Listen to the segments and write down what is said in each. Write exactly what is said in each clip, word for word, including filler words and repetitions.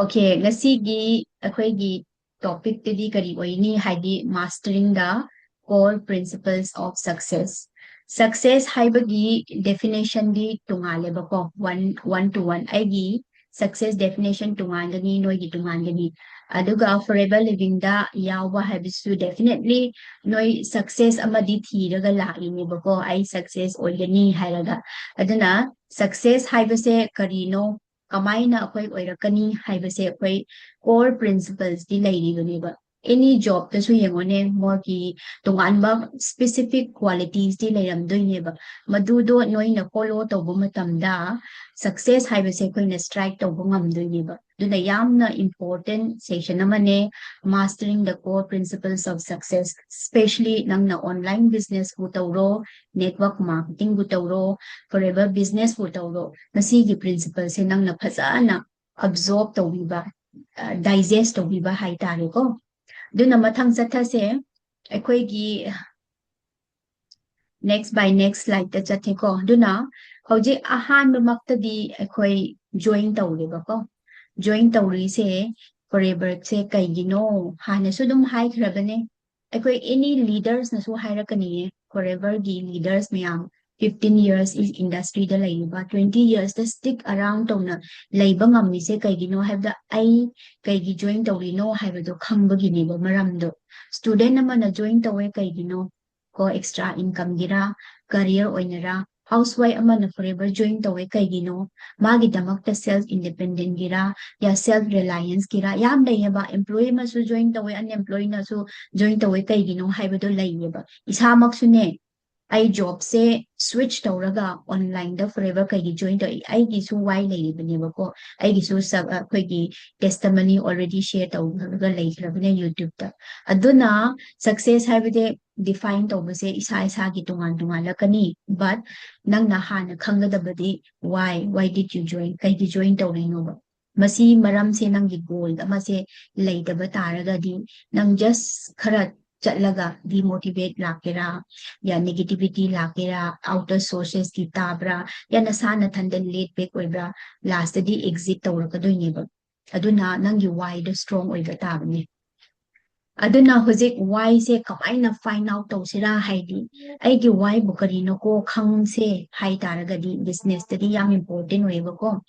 Okay, ꯉꯁꯤꯒꯤ ꯑꯩꯈꯣꯏꯒꯤ topic ꯇꯨꯗꯤ ꯀꯔꯤ ꯑꯣꯏꯅꯤ ꯍꯥꯏꯗꯤ mastering the core principles of success. Success ꯍꯥꯏꯕꯒꯤ definition D ꯇꯣꯉꯥꯜꯂꯦꯕꯀꯣ, one one to one. ꯑꯩꯒꯤ success definition ꯇꯣꯉꯥꯟꯒꯅꯤ, ꯅꯣꯏꯒꯤ ꯇꯣꯉꯥꯟꯒꯅꯤ. ꯑꯗꯨꯒ Forever Living ꯗ ꯌꯥꯎꯕ ꯍꯥꯏꯕꯁꯨ definitely ꯅꯣꯏ success ꯑꯃꯗꯤ ꯊꯤꯔꯒ ꯂꯥꯛꯏꯅꯦꯕꯀꯣ, ꯑꯩ success ꯑꯣꯏꯒꯅꯤ ꯍꯥꯏꯔꯒ. ꯑꯗꯨꯅ success ꯍꯥꯏꯕꯁꯦ ꯀꯔꯤꯅꯣ, ꯀꯃꯥꯏꯅ ꯑꯩꯈꯣꯏ ꯑꯣꯏꯔꯛꯀꯅꯤ ꯍꯥꯏꯕꯁꯦ ꯑꯩꯈꯣꯏ core principles ꯇꯤ ꯂꯩꯔꯤꯕꯅꯦꯕ. Any job ꯇꯁꯨ ꯌꯦꯡꯉꯣꯅꯦ, ꯃꯣꯏꯒꯤ ꯇꯣꯉꯥꯟꯕ specific qualities ꯇꯤ ꯂꯩꯔꯝꯗꯣꯏꯅꯦꯕ. ꯃꯗꯨꯗꯣ ꯅꯣꯏꯅ follow ꯇꯧꯕ ꯃꯇꯝꯗ success ꯍꯥꯏꯕꯁꯦ ꯑꯩꯈꯣꯏꯅ strike ꯇꯧꯕ ꯉꯝꯗꯣꯏꯅꯦꯕ. ꯑꯗꯨꯅ ꯌꯥꯝꯅ important session ꯑꯃꯅꯦ, mastering the core principles of success, especially ꯅꯪꯅ online business ꯄꯨ ꯇꯧꯔꯣ, network marketing ꯕꯨ ꯇꯧꯔꯣ, Forever Business ꯄꯨ ꯇꯧꯔꯣ, ꯃꯁꯤꯒꯤ principle ꯁꯦ ꯅꯪꯅ ꯐꯖꯅ absorb ꯇꯧꯕꯤꯕ, digest ꯇꯧꯕꯤꯕ ꯍꯥꯏꯇꯥꯔꯦꯀꯣ. ꯑꯗꯨꯅ ꯃꯊꯪ ꯆꯠꯊꯁꯦ, ꯑꯩꯈꯣꯏꯒꯤ next by next slide ꯇ ꯆꯠꯊꯦꯀꯣ. ꯑꯗꯨꯅ ꯍꯧꯖꯤꯛ ꯑꯍꯥꯟꯕꯃꯛꯇꯗꯤ ꯑꯩꯈꯣꯏ join ꯇꯧꯔꯦꯕꯀꯣ. Join ꯇꯧꯔꯤꯁꯦ Forever ꯁꯦ ꯀꯩꯒꯤꯅꯣ? ꯍꯥꯟꯅꯁꯨ ꯑꯗꯨꯝ ꯍꯥꯏꯈ꯭ꯔꯕꯅꯦ, ꯑꯩꯈꯣꯏ any leaders ꯅꯁꯨ ꯍꯥꯏꯔꯛꯀꯅꯤꯌꯦ, Forever ꯒꯤ leaders ꯃꯌꯥꯝ, fifteen years industry ꯗ ꯂꯩꯔꯤꯕ, twenty years ꯇ stick around ꯇꯧꯅ ꯂꯩꯕ ꯉꯝꯃꯤꯁꯦ ꯀꯩꯒꯤꯅꯣ ꯍꯥꯏꯕꯗ, ꯑꯩ ꯀꯩꯒꯤ join ꯇꯧꯔꯤꯅꯣ ꯍꯥꯏꯕꯗꯣ ꯈꯪꯕꯒꯤꯅꯦꯕ ꯃꯔꯝꯗꯣ. Student ꯑꯃꯅ join ꯇꯧꯋꯦ ꯀꯩꯒꯤꯅꯣ? ꯀꯣ, extra income ꯒꯤꯔꯥ, career ꯑꯣꯏꯅꯔꯥ? Housewife ꯑꯃꯅ Forever join ꯇꯧꯋꯦ ꯀꯩꯒꯤꯅꯣ? ꯃꯥꯒꯤꯗꯃꯛꯇ self independent ꯒꯤꯔꯥ, ꯌꯥ self reliance ꯒꯤꯔꯥ? ꯌꯥꯝ ꯂꯩꯌꯦꯕ, employee ꯑꯃꯁꯨ join ꯇꯧꯋꯦ, unemployee ꯅꯁꯨ join ꯇꯧꯋꯦ ꯀꯩꯒꯤꯅꯣ ꯍꯥꯏꯕꯗꯣ ꯂꯩꯌꯦꯕ. ꯏꯁꯥꯃꯛꯁꯨꯅꯦ, ꯑꯩ job ꯁꯦ switch ꯇꯧꯔꯒ online ꯗ Forever ꯀꯩꯒꯤ join ꯇꯧꯏ? ꯑꯩꯒꯤꯁꯨ why ꯂꯩꯔꯤꯕꯅꯦꯕꯀꯣ, ꯑꯩꯒꯤꯁꯨ ꯁ-, ꯑꯩꯈꯣꯏꯒꯤ testimony already share ꯇꯧꯔꯒ ꯂꯩꯈ꯭ꯔꯕꯅꯦ YouTube ꯇ. ꯑꯗꯨꯅ success ꯍꯥꯏꯕꯗꯤ define ꯇꯧꯕꯁꯦ ꯏꯁꯥ ꯏꯁꯥꯒꯤ ꯇꯣꯉꯥꯟ ꯇꯣꯉꯥꯟꯂꯛꯀꯅꯤ, but ꯅꯪꯅ ꯍꯥꯟꯅ ꯈꯪꯒꯗꯕꯗꯤ why, why did you join? ꯀꯩꯒꯤ join ꯇꯧꯔꯤꯅꯣꯕ? ꯃꯁꯤ ꯃꯔꯝꯁꯦ ꯅꯪꯒꯤ goal ꯑꯃꯁꯦ ꯂꯩꯇꯕ ꯇꯥꯔꯒꯗꯤ, ꯅꯪ just ꯈꯔ ꯆꯠꯂꯒ demotivate ꯂꯥꯛꯀꯦꯔꯥ, ꯌꯥ negativity ꯂꯥꯛꯀꯦꯔꯥ, outer sources ꯀꯤ ꯇꯥꯕ꯭ꯔꯥ, ꯌꯥ ꯅꯁꯥ ꯅꯊꯟꯗ laid back ꯑꯣꯏꯕ꯭ꯔꯥ, last ꯇꯗꯤ exit ꯇꯧꯔꯛꯀꯗꯣꯏꯅꯦꯕ꯫ ꯑꯗꯨꯅ ꯅꯪꯒꯤ whyꯗꯣ strong ꯑꯣꯏꯕ ꯇꯥꯕꯅꯦ꯫ ꯑꯗꯨꯅ ꯍꯧꯖꯤꯛ whyꯁꯦ ꯀꯃꯥꯏꯅ find out ꯇꯧꯁꯤꯔꯥ ꯍꯥꯏꯗꯤ, ꯑꯩꯒꯤ whyꯕꯨ ꯀꯔꯤꯅꯣꯀꯣ ꯈꯪꯁꯦ ꯍꯥꯏ ꯇꯥꯔꯒꯗꯤ businessꯇꯗꯤ ꯌꯥꯝ important ꯑꯣꯏꯌꯦꯕꯀꯣ꯫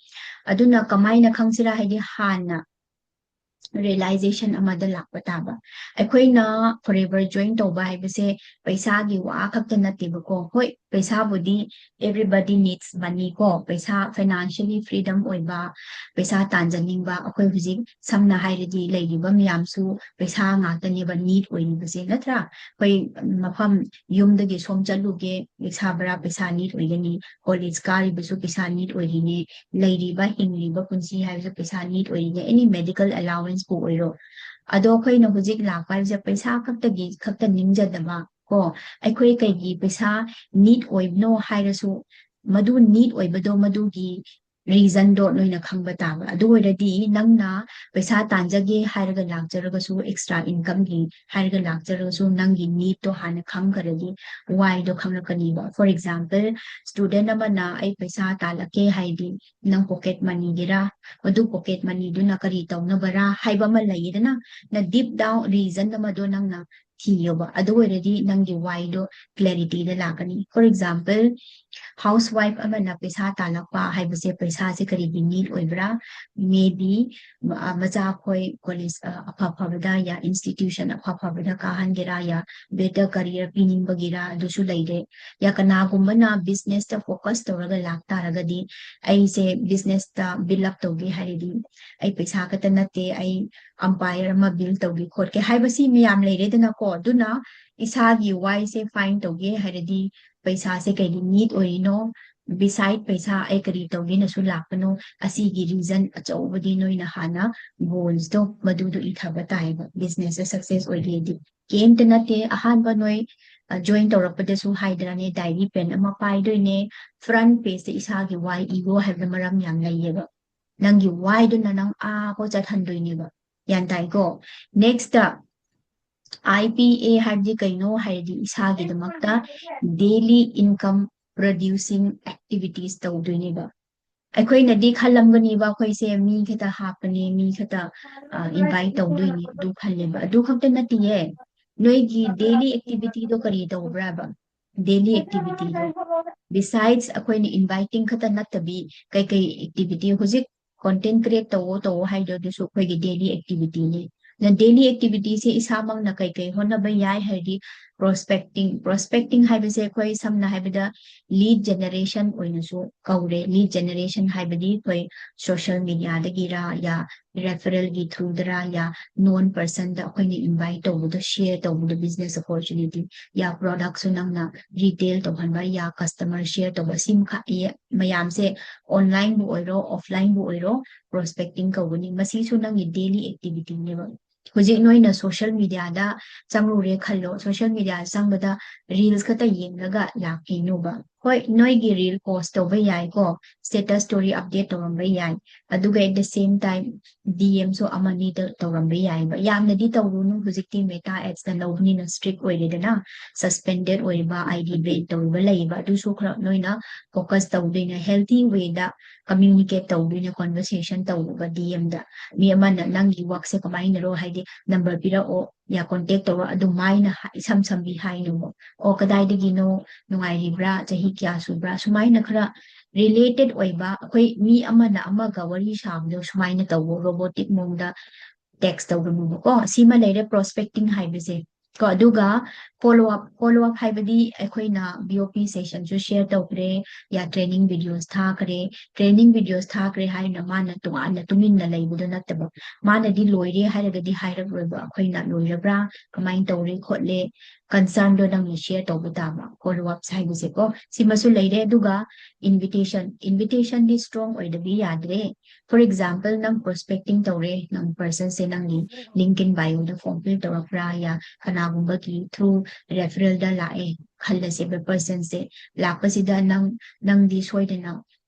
ꯑꯗꯨꯅ ꯀꯃꯥꯏꯅ ꯈꯪꯁꯤꯔꯥ ꯍꯥꯏꯗꯤ, ꯍꯥꯟꯅ realization ꯑꯃꯗ ꯂꯥꯛꯄ ꯇꯥꯕ꯫ ꯑꯩꯈꯣꯏꯅ Forever join ꯇꯧꯕ ꯍꯥꯏꯕꯁꯦ ꯄꯩꯁꯥꯒꯤ ꯋꯥ ꯈꯛꯇ ꯅꯠꯇꯦꯕꯀꯣ꯫ ꯍꯣꯏ, ꯄꯩꯁꯥꯕꯨꯗꯤ everybody needs money ꯀꯣ, ꯄꯩꯁꯥ, financially freedom ꯑꯣꯏꯕ, ꯄꯩꯁꯥ ꯇꯥꯟꯖꯅꯤꯡꯕ, ꯑꯩꯈꯣꯏ ꯍꯧꯖꯤꯛ ꯁꯝꯅ ꯍꯥꯏꯔꯗꯤ ꯂꯩꯔꯤꯕ ꯃꯌꯥꯝꯁꯨ ꯄꯩꯁꯥ ꯉꯥꯛꯇꯅꯦꯕ need ꯑꯣꯏꯔꯤꯕꯁꯦ, ꯅꯠꯇ꯭ꯔꯥ? ꯑꯩꯈꯣꯏ ꯃꯐꯝ, ꯌꯨꯝꯗꯒꯤ ꯁꯣꯝ ꯆꯠꯂꯨꯒꯦ, ꯔꯤꯛꯁꯥ ꯚꯔꯥ ꯄꯩꯁꯥ need ꯑꯣꯏꯒꯅꯤ, college ꯀꯥꯔꯤꯕꯁꯨ ꯄꯩꯁꯥ need ꯑꯣꯏꯔꯤꯅꯦ, ꯂꯩꯔꯤꯕ, ꯍꯤꯡꯂꯤꯕ ꯄꯨꯟꯁꯤ ꯍꯥꯏꯕꯁꯨ ꯄꯩꯁꯥ need ꯑꯣꯏꯔꯤꯅꯦ, any medical allowanceꯄꯨ ꯑꯣꯏꯔꯣ꯫ ꯑꯗꯣ ꯑꯩꯈꯣꯏꯅ ꯍꯧꯖꯤꯛ ꯂꯥꯛꯄ ꯍꯥꯏꯕꯁꯦ ꯄꯩꯁꯥ ꯈꯛꯇꯒꯤ ꯈꯛꯇ ꯅꯤꯡꯖꯗꯕ ꯀꯣ, ꯑꯩꯈꯣꯏ ꯀꯩꯒꯤ ꯄꯩꯁꯥ need ꯑꯣꯏꯕꯅꯣ ꯍꯥꯏꯔꯁꯨ, ꯃꯗꯨ need ꯑꯣꯏꯕꯗꯣ, ꯃꯗꯨꯒꯤ reasonꯗꯣ ꯅꯣꯏꯅ ꯈꯪꯕ ꯇꯥꯕ꯫ ꯑꯗꯨ ꯑꯣꯏꯔꯗꯤ ꯅꯪꯅ ꯄꯩꯁꯥ ꯇꯥꯟꯖꯒꯦ ꯍꯥꯏꯔꯒ ꯂꯥꯛꯆꯔꯒꯁꯨ, extra incomeꯒꯤ ꯍꯥꯏꯔꯒ ꯂꯥꯛꯆꯔꯒꯁꯨ, ꯅꯪꯒꯤ needꯇꯣ ꯍꯥꯟꯅ ꯈꯪꯈ꯭ꯔꯗꯤ whyꯗꯣ ꯈꯪꯂꯛꯀꯅꯤꯕ꯫ For example, student ꯑꯃꯅ ꯑꯩ ꯄꯩꯁꯥ ꯇꯥꯜꯂꯛꯀꯦ ꯍꯥꯏꯗꯤ, ꯅꯪ pocket moneyꯒꯤꯔꯥ, ꯃꯗꯨ pocket moneyꯗꯨꯅ ꯀꯔꯤ ꯇꯧꯅꯕꯔꯥ ꯍꯥꯏꯕ ꯑꯃ ꯂꯩꯌꯦꯗꯅ, ꯅ deep down reason ꯑꯃꯗꯣ ꯅꯪꯅ ꯊꯤꯌꯣꯕ꯫ ꯑꯗꯨ ꯑꯣꯏꯔꯗꯤ ꯅꯪꯒꯤ whyꯗꯣ clarityꯗ ꯂꯥꯛꯀꯅꯤ꯫ For example, housewife ꯑꯃꯅ ꯄꯩꯁꯥ ꯇꯥꯜꯂꯛꯄ ꯍꯥꯏꯕꯁꯦ, ꯄꯩꯁꯥꯁꯦ ꯀꯔꯤꯒꯤ need ꯑꯣꯏꯕ꯭ꯔꯥ? Maybe, ꯃ-, ꯑ, ꯃꯆꯥꯈꯣꯏ college, ꯑ, ꯑꯐ ꯑꯐꯕꯗ ꯌꯥ institution ꯑꯐ ꯑꯐꯕꯗ ꯀꯥꯍꯟꯒꯦꯔꯥ, ꯌꯥ better career ꯄꯤꯅꯤꯡꯕꯒꯤꯔꯥ, ꯑꯗꯨꯁꯨ ꯂꯩꯔꯦ꯫ ꯌꯥ ꯀꯅꯥꯒꯨꯝꯕꯅ businessꯇ focus ꯇꯧꯔꯒ ꯂꯥꯛ ꯇꯥꯔꯒꯗꯤ, ꯑꯩꯁꯦ businessꯇ build up ꯇꯧꯒꯦ ꯍꯥꯏꯔꯗꯤ, ꯑꯩ ꯄꯩꯁꯥ ꯈꯛꯇ ꯅꯠꯇꯦ, ꯑꯩ empire ꯑꯃ build ꯇꯧꯒꯦ ꯈꯣꯠꯀꯦ ꯍꯥꯏꯕꯁꯤ ꯃꯌꯥꯝ ꯂꯩꯔꯦꯗꯅꯀꯣ꯫ ꯑꯗꯨꯅ ꯏꯁꯥꯒꯤ whyꯁꯦ find ꯇꯧꯒꯦ ꯍꯥꯏꯔꯗꯤ, ꯄꯩꯁꯥꯁꯦ ꯀꯩꯒꯤ need ꯑꯣꯏꯔꯤꯅꯣ, beside ꯄꯩꯁꯥ ꯑꯩ ꯀꯔꯤ ꯇꯧꯒꯦꯅꯁꯨ ꯂꯥꯛꯄꯅꯣ, ꯑꯁꯤꯒꯤ reason ꯑꯆꯧꯕꯗꯤ ꯅꯣꯏꯅ ꯍꯥꯟꯅ goalsꯇꯣ ꯃꯗꯨꯗꯣ ꯏꯊꯕ ꯇꯥꯏꯌꯦꯕ, businessꯇ success ꯑꯣꯏꯒꯦꯗꯤ꯫ ꯀꯩꯝꯇ ꯅꯠꯇꯦ, ꯑꯍꯥꯟꯕ ꯅꯣꯏ, ꯑ, join ꯇꯧꯔꯛꯄꯗꯁꯨ ꯍꯥꯏꯗ꯭ꯔꯅꯦ, diary pen ꯑꯃ ꯄꯥꯏꯗꯣꯏꯅꯦ, front pageꯇ ꯏꯁꯥꯒꯤ why ꯏꯌꯣ ꯍꯥꯏꯕꯗ ꯃꯔꯝ ꯌꯥꯝ ꯂꯩꯌꯦꯕ꯫ ꯅꯪꯒꯤ whyꯗꯨꯅ ꯅꯪ ꯑꯥ ꯐꯥꯎ ꯆꯠꯍꯟꯗꯣꯏꯅꯦꯕ꯫ ꯒ꯭ꯌꯥꯟ ꯇꯥꯏꯀꯣ? Next, I P A ꯍꯥꯏꯕꯗꯤ ꯀꯩꯅꯣ ꯍꯥꯏꯔꯗꯤ, ꯏꯁꯥꯒꯤꯗꯃꯛꯇ daily income producing activities ꯇꯧꯗꯣꯏꯅꯦꯕ꯫ ꯑꯩꯈꯣꯏꯅꯗꯤ ꯈꯜꯂꯝꯒꯅꯤꯕ, ꯑꯩꯈꯣꯏꯁꯦ ꯃꯤ ꯈꯛꯇ ꯍꯥꯞꯄꯅꯤ, ꯃꯤ ꯈꯛꯇ ꯏꯟꯚꯥꯏꯠ ꯇꯧꯗꯣꯏꯅꯤ ꯑꯗꯨ ꯈꯜꯂꯦꯕ꯫ ꯑꯗꯨ ꯈꯛꯇ ꯅꯠꯇꯤꯌꯦ, ꯅꯣꯏꯒꯤ ꯗꯦꯂꯤ ꯑꯦꯛꯇꯤꯚꯤꯇꯤꯗꯣ ꯀꯔꯤ ꯇꯧꯕ꯭ꯔꯥꯕ? ꯗꯦꯂꯤ ꯑꯦꯛꯇꯤꯚꯤꯇꯤꯗꯣ, ꯕꯤꯁꯥꯏꯗꯁ ꯑꯩꯈꯣꯏꯅ ꯏꯟꯚꯥꯏꯇꯤꯡ ꯈꯛꯇ ꯅꯠꯇꯕꯤ, ꯀꯩꯀꯩ ꯑꯦꯛꯇꯤꯚꯤꯇꯤ ꯍꯧꯖꯤꯛ ꯀꯣꯟꯇꯦꯟ ꯀ꯭ꯔꯤꯌꯦꯠ ꯇꯧꯋꯣ ꯇꯧꯋꯣ ꯍꯥꯏꯗꯣ, ꯑꯗꯨꯁꯨ ꯑꯩꯈꯣꯏꯒꯤ ꯗꯦꯂꯤ ꯑꯦꯛꯇꯤꯚꯤꯇꯤꯅꯤ꯫ ꯅ ꯗꯦꯂꯤ ꯑꯦꯛꯇꯤꯚꯤꯇꯤꯁꯦ ꯏꯁꯥꯃꯛꯅ ꯀꯩꯀꯩ ꯍꯣꯠꯅꯕ ꯌꯥꯏ ꯍꯥꯏꯔꯗꯤ, ꯄ꯭ꯔꯣꯁꯄꯦꯛꯇꯤꯡ, ꯄ꯭ꯔꯣꯁꯄꯦꯛꯇꯤꯡ ꯍꯥꯏꯕꯁꯦ ꯑꯩꯈꯣꯏ ꯁꯝꯅ ꯍꯥꯏꯕꯗ ꯂꯤꯗ ꯖꯦꯅꯦꯔꯦꯁꯟ ꯑꯣꯏꯅꯁꯨ ꯀꯧꯔꯦ꯫ ꯂꯤꯗ ꯖꯦꯅꯦꯔꯦꯁꯟ ꯍꯥꯏꯕꯗꯤ ꯑꯩꯈꯣꯏ ꯁꯣꯁꯤꯌꯦꯜ ꯃꯦꯗꯤꯌꯥꯗꯒꯤꯔ ꯌꯥ ꯔꯦꯐꯔꯦꯜꯒꯤ ꯊ꯭ꯔꯨꯗꯔ ꯌꯥ ꯅꯣꯟ ꯄꯔꯁꯟꯗ ꯑꯩꯈꯣꯏꯅ ꯏꯟꯚꯥꯏꯠ ꯇꯧꯕꯗꯣ, ꯁꯤꯌꯔ ꯇꯧꯕꯗꯣ, ꯕꯤꯖꯤꯅꯦꯁ ꯑꯣꯄꯣꯔꯆꯨꯅꯤꯇꯤ ꯌꯥ ꯄ꯭ꯔꯣꯗꯛꯁꯨ ꯅꯪꯅ ꯔꯤꯇꯦꯜ ꯇꯧꯍꯟꯕ ꯌꯥ ꯀꯁꯇꯃꯔ ꯁꯤꯌꯔ ꯇꯧꯕ, ꯁꯤ ꯃꯈꯥ-, ꯌꯦ-, ꯃꯌꯥꯝꯁꯦ ꯑꯣꯟꯂꯥꯏꯟꯕꯨ ꯑꯣꯏꯔꯣ ꯑꯣꯐꯂꯥꯏꯟꯕꯨ ꯑꯣꯏꯔꯣ ꯄ꯭ꯔꯣꯁꯄꯦꯛꯇꯤꯡ ꯀꯧꯒꯅꯤ꯫ ꯃꯁꯤꯁꯨ ꯅꯪꯒꯤ ꯗꯦꯂꯤ ꯑꯦꯛꯇꯤꯚꯤꯇꯤꯅꯦꯕ꯫ ꯍꯧꯖꯤꯛ ꯅꯣꯏꯅ ꯁꯣꯁꯤꯌꯦꯜ ꯃꯦꯗꯤꯌꯥꯗ ꯆꯪꯂꯨꯔꯦ ꯈꯜꯂꯣ, ꯁꯣꯁꯤꯌꯦꯜ ꯃꯦꯗꯤꯌꯥꯗ ꯆꯪꯕꯗ ꯔꯤꯜꯁ ꯈꯛꯇ ꯌꯦꯡꯂꯒ ꯂꯥꯛꯈꯤꯅꯣꯕ꯫ ꯍꯣꯏ, ꯅꯣꯏꯒꯤ ꯔꯤꯜ ꯄꯣꯁ ꯇꯧꯕ ꯌꯥꯏꯀꯣ, ꯁ꯭ꯇꯦꯇꯁ ꯁ꯭ꯇꯣꯔꯤ ꯑꯞꯗꯦꯠ ꯇꯧꯔꯝꯕ ꯌꯥꯏ, ꯑꯗꯨꯒ at the same time ꯗꯤ ꯑꯦꯝꯁꯨ ꯑꯃꯅꯤꯗ ꯇꯧꯔꯝꯕ ꯌꯥꯏꯕ꯫ ꯌꯥꯝꯅꯗꯤ ꯇꯧꯔꯨꯅꯨ, ꯍꯧꯖꯤꯛꯇꯤ ꯃꯦꯇꯥ ꯑꯦꯠꯁꯅ ꯂꯧꯕꯅꯤꯅ ꯁ꯭ꯇ꯭ꯔꯤꯛ ꯑꯣꯏꯔꯦꯗꯅ, ꯁꯁꯄꯦꯟꯗꯦꯠ ꯑꯣꯏꯔꯤꯕ, ꯑꯥꯏ ꯗꯤ ꯕꯦꯟ ꯇꯧꯔꯤꯕ ꯂꯩꯌꯦꯕ꯫ ꯑꯗꯨꯁꯨ ꯈꯔ ꯅꯣꯏꯅ ꯐꯣꯀꯁ ꯇꯧꯗꯣꯏꯅꯦ, ꯍꯦꯜꯊꯤ ꯋꯦꯗ ꯀꯝꯃ꯭ꯌꯨꯅꯤꯀꯦꯠ ꯇꯧꯗꯣꯏꯅꯦ ꯀꯣꯟꯚꯔꯁꯦꯁꯟ ꯇꯧꯕ ꯗꯤ ꯑꯦꯝꯗ꯫ ꯃꯤ ꯑꯃꯅ ꯅꯪꯒꯤ ꯋꯥꯔꯛꯁꯦ ꯀꯃꯥꯏꯅꯔꯣ, ꯍꯥꯏꯗꯤ ꯅꯝꯕꯔ ꯄꯤꯔꯛꯑꯣ ꯌꯥ ꯀꯣꯟꯇꯦꯛ ꯇꯧꯔꯣ, ꯑꯗꯨꯃꯥꯏꯅ ꯍꯥꯏ-, ꯏꯁꯝ ꯁꯝꯕꯤ ꯍꯥꯏꯅꯣꯕ꯫ ꯑꯣ, ꯀꯗꯥꯏꯗꯒꯤꯅꯣ, ꯅꯨꯡꯉꯥꯏꯔꯤꯕ꯭ꯔꯥ, ꯆꯍꯤ ꯀꯌꯥ ꯁꯨꯕ꯭ꯔꯥ, ꯁꯨꯃꯥꯏꯅ ꯈꯔ ꯔꯤꯂꯦꯇꯦꯠ ꯑꯣꯏꯕ, ꯑꯩꯈꯣꯏ ꯃꯤ ꯑꯃꯅ ꯑꯃꯒ ꯋꯥꯔꯤ ꯁꯥꯕꯗꯣ ꯁꯨꯃꯥꯏꯅ ꯇꯧꯕ, ꯔꯣꯕꯣꯇꯤꯛ ꯃꯑꯣꯡꯗ ꯇꯦꯛꯁ ꯇꯧꯒꯅꯨꯕꯀꯣ꯫ ꯁꯤꯃ ꯂꯩꯔꯦ ꯄ꯭ꯔꯣꯁꯄꯦꯛꯇꯤꯡ ꯍꯥꯏꯕꯁꯦ ꯀꯣ꯫ ꯑꯗꯨꯒ ꯐꯣꯂꯣ ꯑꯞ, ꯐꯣꯂꯣ ꯑꯞ ꯍꯥꯏꯕꯗꯤ ꯑꯩꯈꯣꯏꯅ ꯕꯤ ꯑꯣ ꯄꯤ ꯁꯦꯁꯟꯁꯨ ꯁꯤꯌꯔ ꯇꯧꯈ꯭ꯔꯦ, ꯌꯥ ꯇ꯭ꯔꯦꯅꯤꯡ ꯚꯤꯗꯤꯑꯣꯁ ꯊꯥꯈ꯭ꯔꯦ꯫ ꯇ꯭ꯔꯦꯅꯤꯡ ꯚꯤꯗꯤꯑꯣꯁ ꯊꯥꯈ꯭ꯔꯦ ꯍꯥꯏꯅ ꯃꯥꯅ ꯇꯣꯉꯥꯟꯅ ꯇꯨꯃꯤꯟꯅ ꯂꯩꯕꯗꯣ ꯅꯠꯇꯕ, ꯃꯥꯅꯗꯤ ꯂꯣꯏꯔꯦ ꯍꯥꯏꯔꯒꯗꯤ ꯍꯥꯏꯔꯛꯂꯣꯏꯕ, ꯑꯩꯈꯣꯏꯅ ꯂꯣꯏꯔꯕ꯭ꯔꯥ, ꯀꯃꯥꯏꯅ ꯇꯧꯔꯦ ꯈꯣꯠꯂꯦ, ꯀꯟꯁꯔꯟꯗꯣ ꯅꯪꯅ ꯁꯤꯌꯔ ꯇꯧꯕ ꯇꯥꯕ, ꯐꯣꯂꯣ ꯑꯞꯁ ꯍꯥꯏꯕꯁꯦꯀꯣ꯫ ꯁꯤꯃꯁꯨ ꯂꯩꯔꯦ꯫ ꯑꯗꯨꯒ ꯏꯟꯚꯤꯇꯦꯁꯟ, ꯏꯟꯚꯤꯇꯦꯁꯟꯗꯤ ꯁ꯭ꯇ꯭ꯔꯣꯡ ꯑꯣꯏꯗꯕꯤ ꯌꯥꯗ꯭ꯔꯦ꯫ ꯐꯣꯔ ꯑꯦꯛꯖꯥꯝꯄꯜ, ꯅꯪ ꯄ꯭ꯔꯣꯁꯄꯦꯛꯇꯤꯡ ꯇꯧꯔꯦ, ꯅꯪ ꯄꯔꯁꯟꯁꯦ ꯅꯪꯒꯤ ꯂꯤꯡꯀꯤꯟ ꯕꯥꯏꯑꯣꯗ ꯐꯣꯔꯝ ꯐꯤꯜ ꯇꯧꯔꯛꯄ꯭ꯔꯥ, ꯌꯥ ꯀꯅꯥꯒꯨꯝꯕꯒꯤ ꯊ꯭ꯔꯨ ꯔꯦꯐꯔꯦꯜꯗ ꯂꯥꯛꯑꯦ ꯈꯜꯂꯁꯦꯕ, ꯄꯔꯁꯟꯁꯦ ꯂꯥꯛꯄꯁꯤꯗ ꯅꯪ, ꯅꯪꯗꯤ ꯁꯣꯏꯗꯅ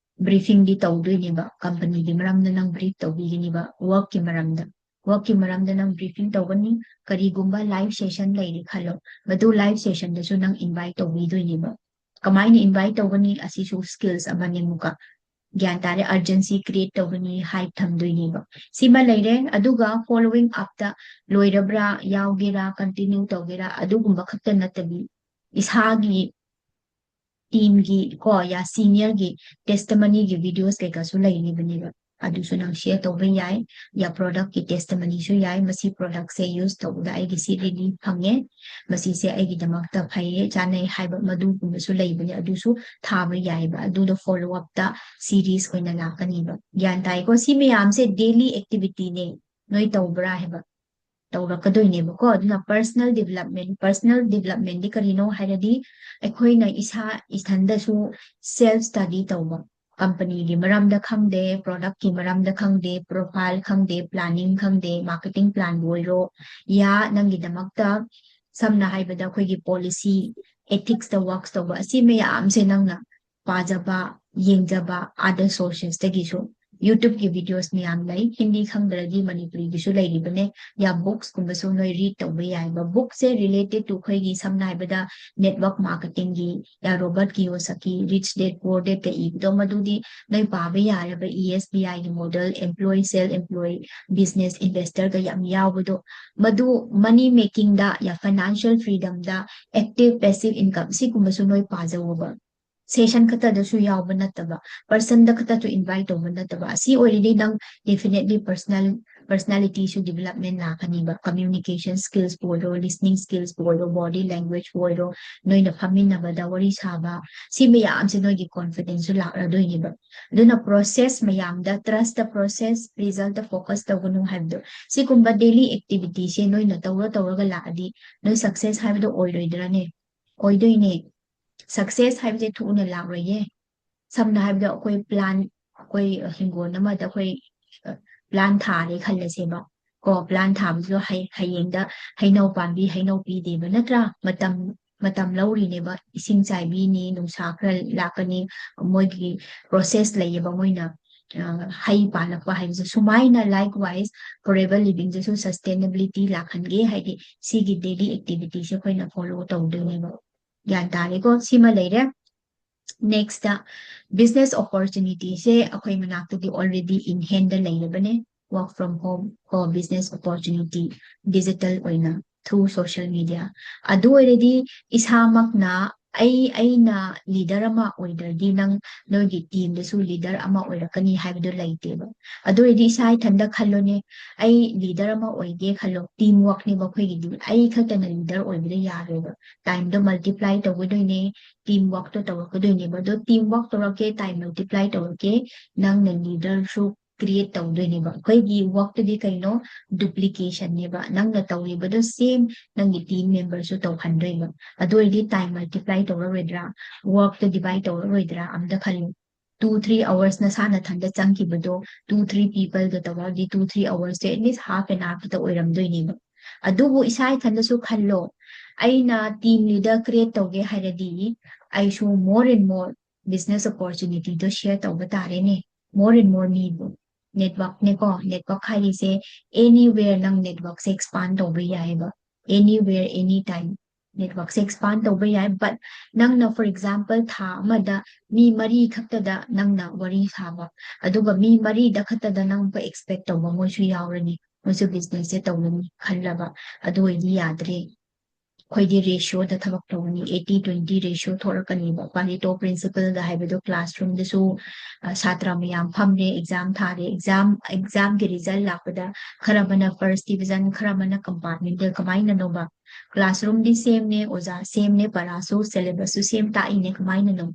ꯕ꯭ꯔꯤꯐꯤꯡꯗꯤ ꯇꯧꯗꯣꯏꯅꯦꯕ, ꯀꯝꯄꯅꯤꯒꯤ ꯃꯔꯝꯗ ꯅꯪ ꯕ꯭ꯔꯤꯐ ꯇꯧꯕꯤꯒꯅꯤꯕ, ꯋꯥꯔꯛꯀꯤ ꯃꯔꯝꯗ꯫ ꯋꯥꯔꯛꯀꯤ ꯃꯔꯝꯗ ꯅꯪ ꯕ꯭ꯔꯤꯐꯤꯡ ꯇꯧꯒꯅꯤ꯫ ꯀꯔꯤꯒꯨꯝꯕ ꯂꯥꯏꯚ ꯁꯦꯁꯟ ꯂꯩꯔꯦ ꯈꯜꯂꯣ, ꯃꯗꯨ ꯂꯥꯏꯚ ꯁꯦꯁꯟꯗꯁꯨ ꯅꯪ ꯏꯟꯚꯥꯏꯠ ꯇꯧꯕꯤꯗꯣꯏꯅꯦꯕ꯫ ꯀꯃꯥꯏꯅ ꯏꯟꯚꯥꯏꯠ ꯇꯧꯒꯅꯤ? ꯑꯁꯤꯁꯨ ꯁ꯭ꯀꯤꯜꯁ ꯑꯃꯅꯦ ꯑꯃꯨꯛꯀ꯫ ꯒ꯭ꯌꯥꯟ ꯇꯥꯔꯦ, urgency create ꯇꯧꯒꯅꯤ, hype ꯊꯝꯗꯣꯏꯅꯦꯕ꯫ ꯁꯤꯃ ꯂꯩꯔꯦ꯫ ꯑꯗꯨꯒ following up ꯇ ꯂꯣꯏꯔꯕ꯭ꯔꯥ, ꯌꯥꯎꯒꯦꯔꯥ, continue ꯇꯧꯒꯦꯔꯥ, ꯑꯗꯨꯒꯨꯝꯕ ꯈꯛꯇ ꯅꯠꯇꯕꯤ, ꯏꯁꯥꯒꯤ team ꯒꯤ ꯀꯣ, ꯌꯥ, senior ꯒꯤ testimony ꯒꯤ videos ꯀꯩꯀꯥꯁꯨ ꯂꯩꯔꯤꯕꯅꯦꯕ꯫ ꯑꯗꯨꯁꯨ ꯅꯪ share ꯇꯧꯕ ꯌꯥꯏ꯫ ꯌꯥ, product ꯀꯤ testimony ꯁꯨ ꯌꯥꯏ, "ꯃꯁꯤ product ꯁꯦ use ꯇꯧꯕꯗ ꯑꯩꯒꯤ ꯁꯤ relief ꯐꯪꯉꯦ, ꯃꯁꯤꯁꯦ ꯑꯩꯒꯤꯗꯃꯛꯇ ꯐꯩꯌꯦ, ꯆꯥꯅꯩ" ꯍꯥꯏꯕ ꯃꯗꯨꯒꯨꯝꯕꯁꯨ ꯂꯩꯕꯅꯦ꯫ ꯑꯗꯨꯁꯨ ꯊꯥꯕ ꯌꯥꯏꯕ꯫ ꯑꯗꯨꯗ follow up ꯇ series ꯑꯣꯏꯅ ꯂꯥꯛꯀꯅꯤꯕ꯫ ꯒ꯭ꯌꯥꯟ ꯇꯥꯏꯀꯣ? ꯁꯤ ꯃꯌꯥꯝꯁꯦ daily activity ꯅꯦ꯫ ꯅꯣꯏ ꯇꯧꯕ꯭ꯔꯥ ꯍꯥꯏꯕ? ꯇꯧꯔꯛꯀꯗꯣꯏꯅꯦꯕꯀꯣ꯫ ꯑꯗꯨꯅ personal development, personal development ꯗꯤ ꯀꯔꯤꯅꯣ ꯍꯥꯏꯔꯗꯤ, ꯑꯩꯈꯣꯏꯅ ꯏꯁꯥ ꯏꯊꯟꯗꯁꯨ self study ꯇꯧꯕ꯫ Company ꯒꯤ ꯃꯔꯝꯗ ꯈꯪꯗꯦ, product ꯀꯤ ꯃꯔꯝꯗ ꯈꯪꯗꯦ, profile ꯈꯪꯗꯦ, planning ꯈꯪꯗꯦ, marketing plan ꯕꯨ ꯑꯣꯏꯔꯣ, ꯌꯥ, ꯅꯪꯒꯤꯗꯃꯛꯇ ꯁꯝꯅ ꯍꯥꯏꯕꯗ ꯑꯩꯈꯣꯏꯒꯤ policy, ethics ꯇ works ꯇꯧꯕ, ꯑꯁꯤ ꯃꯌꯥꯝꯁꯦ ꯅꯪꯅ ꯄꯥꯖꯕ, ꯌꯦꯡꯖꯕ, other sources ꯇꯒꯤꯁꯨ꯫ YouTube ꯀꯤ videos ꯃꯌꯥꯝ ꯂꯩ, ꯍꯤꯟꯗꯤ ꯈꯪꯗ꯭ꯔꯗꯤ ꯃꯅꯤꯄꯨꯔꯤꯒꯤꯁꯨ ꯂꯩꯔꯤꯕꯅꯦ꯫ ꯌꯥ, books ꯀꯨꯝꯕꯁꯨ ꯅꯣꯏ read ꯇꯧꯕ ꯌꯥꯏꯕ꯫ Book ꯁꯦ related to ꯑꯩꯈꯣꯏꯒꯤ ꯁꯝꯅ ꯍꯥꯏꯕꯗ network marketing ꯒꯤ, ꯌꯥ, Robert Kiyosaki, Rich Dad Poor Dad ꯀ ꯏꯕꯗꯣ, ꯃꯗꯨꯗꯤ ꯅꯣꯏ ꯄꯥꯕ ꯌꯥꯔꯕ꯫ E S B I ꯒꯤ model, employee, self employee, business, investor ꯀ ꯌꯥꯝ ꯌꯥꯎꯕꯗꯣ, ꯃꯗꯨ money making ꯗ, ꯌꯥ, financial freedom ꯗ, active, passive income ꯁꯤꯒꯨꯝꯕꯁꯨ ꯅꯣꯏ ꯄꯥꯖꯧꯕ꯫ Session ꯈꯛꯇꯗꯁꯨ ꯌꯥꯎꯕ ꯅꯠꯇꯕ, person ꯗ ꯈꯛꯇꯁꯨ invite ꯇꯧꯕ ꯅꯠꯇꯕ꯫ ꯑꯁꯤ ꯑꯣꯏꯔꯗꯤ ꯅꯪ definitely personal, personality ꯁꯨ development ꯂꯥꯛꯀꯅꯤꯕ꯫ Communication skills ꯄꯨ ꯑꯣꯏꯔꯣ, listening skills ꯄꯨ ꯑꯣꯏꯔꯣ, body language ꯄꯨ ꯑꯣꯏꯔꯣ, ꯅꯣꯏꯅ ꯐꯝꯃꯤꯟꯅꯕꯗ ꯋꯥꯔꯤ ꯁꯥꯕ, ꯁꯤ ꯃꯌꯥꯝꯁꯦ ꯅꯣꯏꯒꯤ confidence ꯁꯨ ꯂꯥꯛꯂꯗꯣꯏꯅꯦꯕ꯫ ꯑꯗꯨꯅ process ꯃꯌꯥꯝꯗ, trust the process, result ꯇ focus ꯇꯧꯒꯅꯨ ꯍꯥꯏꯕꯗꯣ꯫ ꯁꯤꯒꯨꯝꯕ daily activity ꯁꯦ ꯅꯣꯏꯅ ꯇꯧꯔ ꯇꯧꯔꯒ ꯂꯥꯛꯑꯗꯤ ꯅꯣꯏ success ꯍꯥꯏꯕꯗꯣ ꯑꯣꯏꯔꯣꯏꯗ꯭ꯔꯥꯅꯦ? ꯑꯣꯏꯗꯣꯏꯅꯦ꯫ Success ꯍꯥꯏꯕꯁꯦ ꯊꯨꯅ ꯂꯥꯛꯂꯣꯏꯌꯦ꯫ ꯁꯝꯅ ꯍꯥꯏꯕꯗ ꯑꯩꯈꯣꯏ plan, ꯑꯩꯈꯣꯏ ꯍꯤꯡꯒꯣꯜ ꯑꯃꯗ ꯑꯩꯈꯣꯏ, ꯑ, plan ꯊꯥꯔꯦ ꯈꯜꯂꯁꯦꯕ꯫ ꯀꯣ, plan ꯊꯥꯕꯁꯨ ꯍꯩ-, ꯍꯌꯦꯡꯗ ꯍꯩꯅꯧ ꯄꯥꯝꯕꯤ ꯍꯩꯅꯧ ꯄꯤꯗꯦꯕ, ꯅꯠꯇ꯭ꯔꯥ? ꯃꯇꯝ, ꯃꯇꯝ ꯂꯧꯔꯤꯅꯦꯕ꯫ ꯏꯁꯤꯡ ꯆꯥꯏꯕꯤꯅꯤ, ꯅꯨꯡꯁꯥ ꯈꯔ ꯂꯥꯛꯀꯅꯤ, ꯃꯣꯏꯒꯤ process ꯂꯩꯌꯦꯕ꯫ ꯃꯣꯏꯅ, ꯑ, ꯍꯩ ꯄꯥꯜꯂꯛꯄ ꯍꯥꯏꯕꯁꯦ꯫ ꯁꯨꯃꯥꯏꯅ likewise forever living ꯗꯁꯨ sustainability ꯂꯥꯛꯍꯟꯒꯦ ꯍꯥꯏꯗꯤ ꯁꯤꯒꯤ daily activity ꯁꯦ ꯑꯩꯈꯣꯏꯅ follow ꯇꯧꯗꯣꯏꯅꯦꯕ꯫ ꯒ꯭ꯌꯥꯟ ꯇꯥꯔꯦꯀꯣ? ꯁꯤꯃ ꯂꯩꯔꯦ꯫ Next, business opportunity ꯁꯦ ꯑꯩꯈꯣꯏ ꯃꯅꯥꯛꯇꯗꯤ already in hand ꯗ ꯂꯩꯔꯕꯅꯦ꯫ Work from home ꯀꯣ, business opportunity digital ꯑꯣꯏꯅ through social media꯫ ꯑꯗꯨ ꯑꯣꯏꯔꯗꯤ ꯏꯁꯥꯃꯛꯅ ꯑꯩ ꯑꯩꯅ leader ꯑꯃ ꯑꯣꯏꯗ꯭ꯔꯗꯤ ꯅꯪ ꯅꯣꯏꯒꯤ team ꯗꯁꯨ leader ꯑꯃ ꯑꯣꯏꯔꯛꯀꯅꯤ ꯍꯥꯏꯕꯗꯨ ꯂꯩꯇꯦꯕ꯫ ꯑꯗꯨ ꯑꯣꯏꯔꯗꯤ ꯏꯁꯥ ꯏꯊꯟꯗ ꯈꯜꯂꯣꯅꯦ, ꯑꯩ leader ꯑꯃ ꯑꯣꯏꯒꯦ ꯈꯜꯂꯣ, team work ꯅꯦꯕ ꯑꯩꯈꯣꯏꯒꯤꯗꯤ꯫ ꯑꯩ ꯈꯛꯇꯅ leader ꯑꯣꯏꯕꯗ ꯌꯥꯔꯣꯏꯕ꯫ Time ꯗꯣ multiply ꯇꯧꯒꯗꯣꯏꯅꯦ, team work ꯇꯣ ꯇꯧꯔꯛꯀꯗꯣꯏꯅꯦꯕ꯫ ꯑꯗꯣ team work ꯇꯧꯔꯛꯀꯦ, time multiply ꯇꯧꯔꯛꯀꯦ, ꯅꯪꯅ leader ꯁꯨ create ꯇꯧꯗꯣꯏꯅꯦꯕ꯫ ꯑꯩꯈꯣꯏꯒꯤ work ꯇꯨꯗꯤ ꯀꯩꯅꯣ? Duplication ꯅꯦꯕ꯫ ꯅꯪꯅ ꯇꯧꯔꯤꯕꯗꯣ same ꯅꯪꯒꯤ team member ꯁꯨ ꯇꯧꯍꯟꯗꯣꯏꯕ꯫ ꯑꯗꯨ ꯑꯣꯏꯔꯗꯤ time multiply ꯇꯧꯔꯔꯣꯏꯗ꯭ꯔꯥ? Work ꯇꯣ divide ꯇꯧꯔꯔꯣꯏꯗ꯭ꯔꯥ? ꯑꯝꯇ ꯈꯜꯂꯨ꯫ Two three hours ꯅꯁꯥ ꯅꯊꯟꯗ ꯆꯪꯈꯤꯕꯗꯣ two three people ꯗ ꯇꯧꯔꯛꯑꯗꯤ two three hours say at least half an hour ꯈꯛꯇ ꯑꯣꯏꯔꯝꯗꯣꯏꯅꯦꯕ꯫ ꯑꯗꯨꯕꯨ ꯏꯁꯥ ꯏꯊꯟꯗꯁꯨ ꯈꯜꯂꯣ, ꯑꯩꯅ team leader create ꯇꯧꯒꯦ ꯍꯥꯏꯔꯗꯤ ꯑꯩꯁꯨ more and more business opportunity ꯗꯣ share ꯇꯧꯕ ꯇꯥꯔꯦꯅꯦ꯫ More and more ꯃꯤꯕꯨ꯫ Network ꯅꯦꯀꯣ, network ꯍꯥꯏꯔꯤꯁꯦ anywhere ꯅꯪ network ꯁꯦ expand ꯇꯧꯕ ꯌꯥꯏꯑꯕ꯫ Anywhere, anytime network ꯁꯦ expand ꯇꯧꯕ ꯌꯥꯏ꯫ But ꯅꯪꯅ, for example, ꯊꯥ ꯑꯃꯗ ꯃꯤ ꯃꯔꯤ ꯈꯛꯇꯗ ꯅꯪꯅ ꯋꯥꯔꯤ ꯁꯥꯕ, ꯑꯗꯨꯒ ꯃꯤ ꯃꯔꯤꯗ ꯈꯛꯇꯗ ꯅꯪ expect ꯇꯧꯕ ꯃꯣꯏꯁꯨ ꯌꯥꯎꯔꯅꯤ, ꯃꯣꯏꯁꯨ business ꯁꯦ ꯇꯧꯒꯅꯤ ꯈꯜꯂꯕ꯫ ꯑꯗꯨ ꯑꯣꯏꯗꯤ ꯌꯥꯗ꯭ꯔꯦ꯫ ꯑꯩꯈꯣꯏꯗꯤ ratio ꯗ ꯊꯕꯛ ꯇꯧꯕꯅꯤ, eighty twenty ratio ꯊꯣꯛꯂꯛꯀꯅꯤꯕ꯫ Pareto principle ꯗ ꯍꯥꯏꯕꯗꯣ classroom ꯗꯁꯨ, ꯑ, ꯁꯥꯇ꯭ꯔ ꯃꯌꯥꯝ ꯐꯝꯔꯦ, exam ꯊꯥꯔꯦ, exam, exam ꯒꯤ result ꯂꯥꯛꯄꯗ ꯈꯔ ꯑꯃꯅ first division, ꯈꯔ ꯑꯃꯅ compartmental, ꯀꯃꯥꯏꯅꯅꯣꯕ? Classroom ꯗꯤ same ꯅꯦ, ꯑꯣꯖꯥ same ꯅꯦ, ꯄꯔꯥꯁꯨ syllabus ꯁꯨ same ꯇꯥꯛꯏꯅꯦ, ꯀꯃꯥꯏꯅꯅꯣ?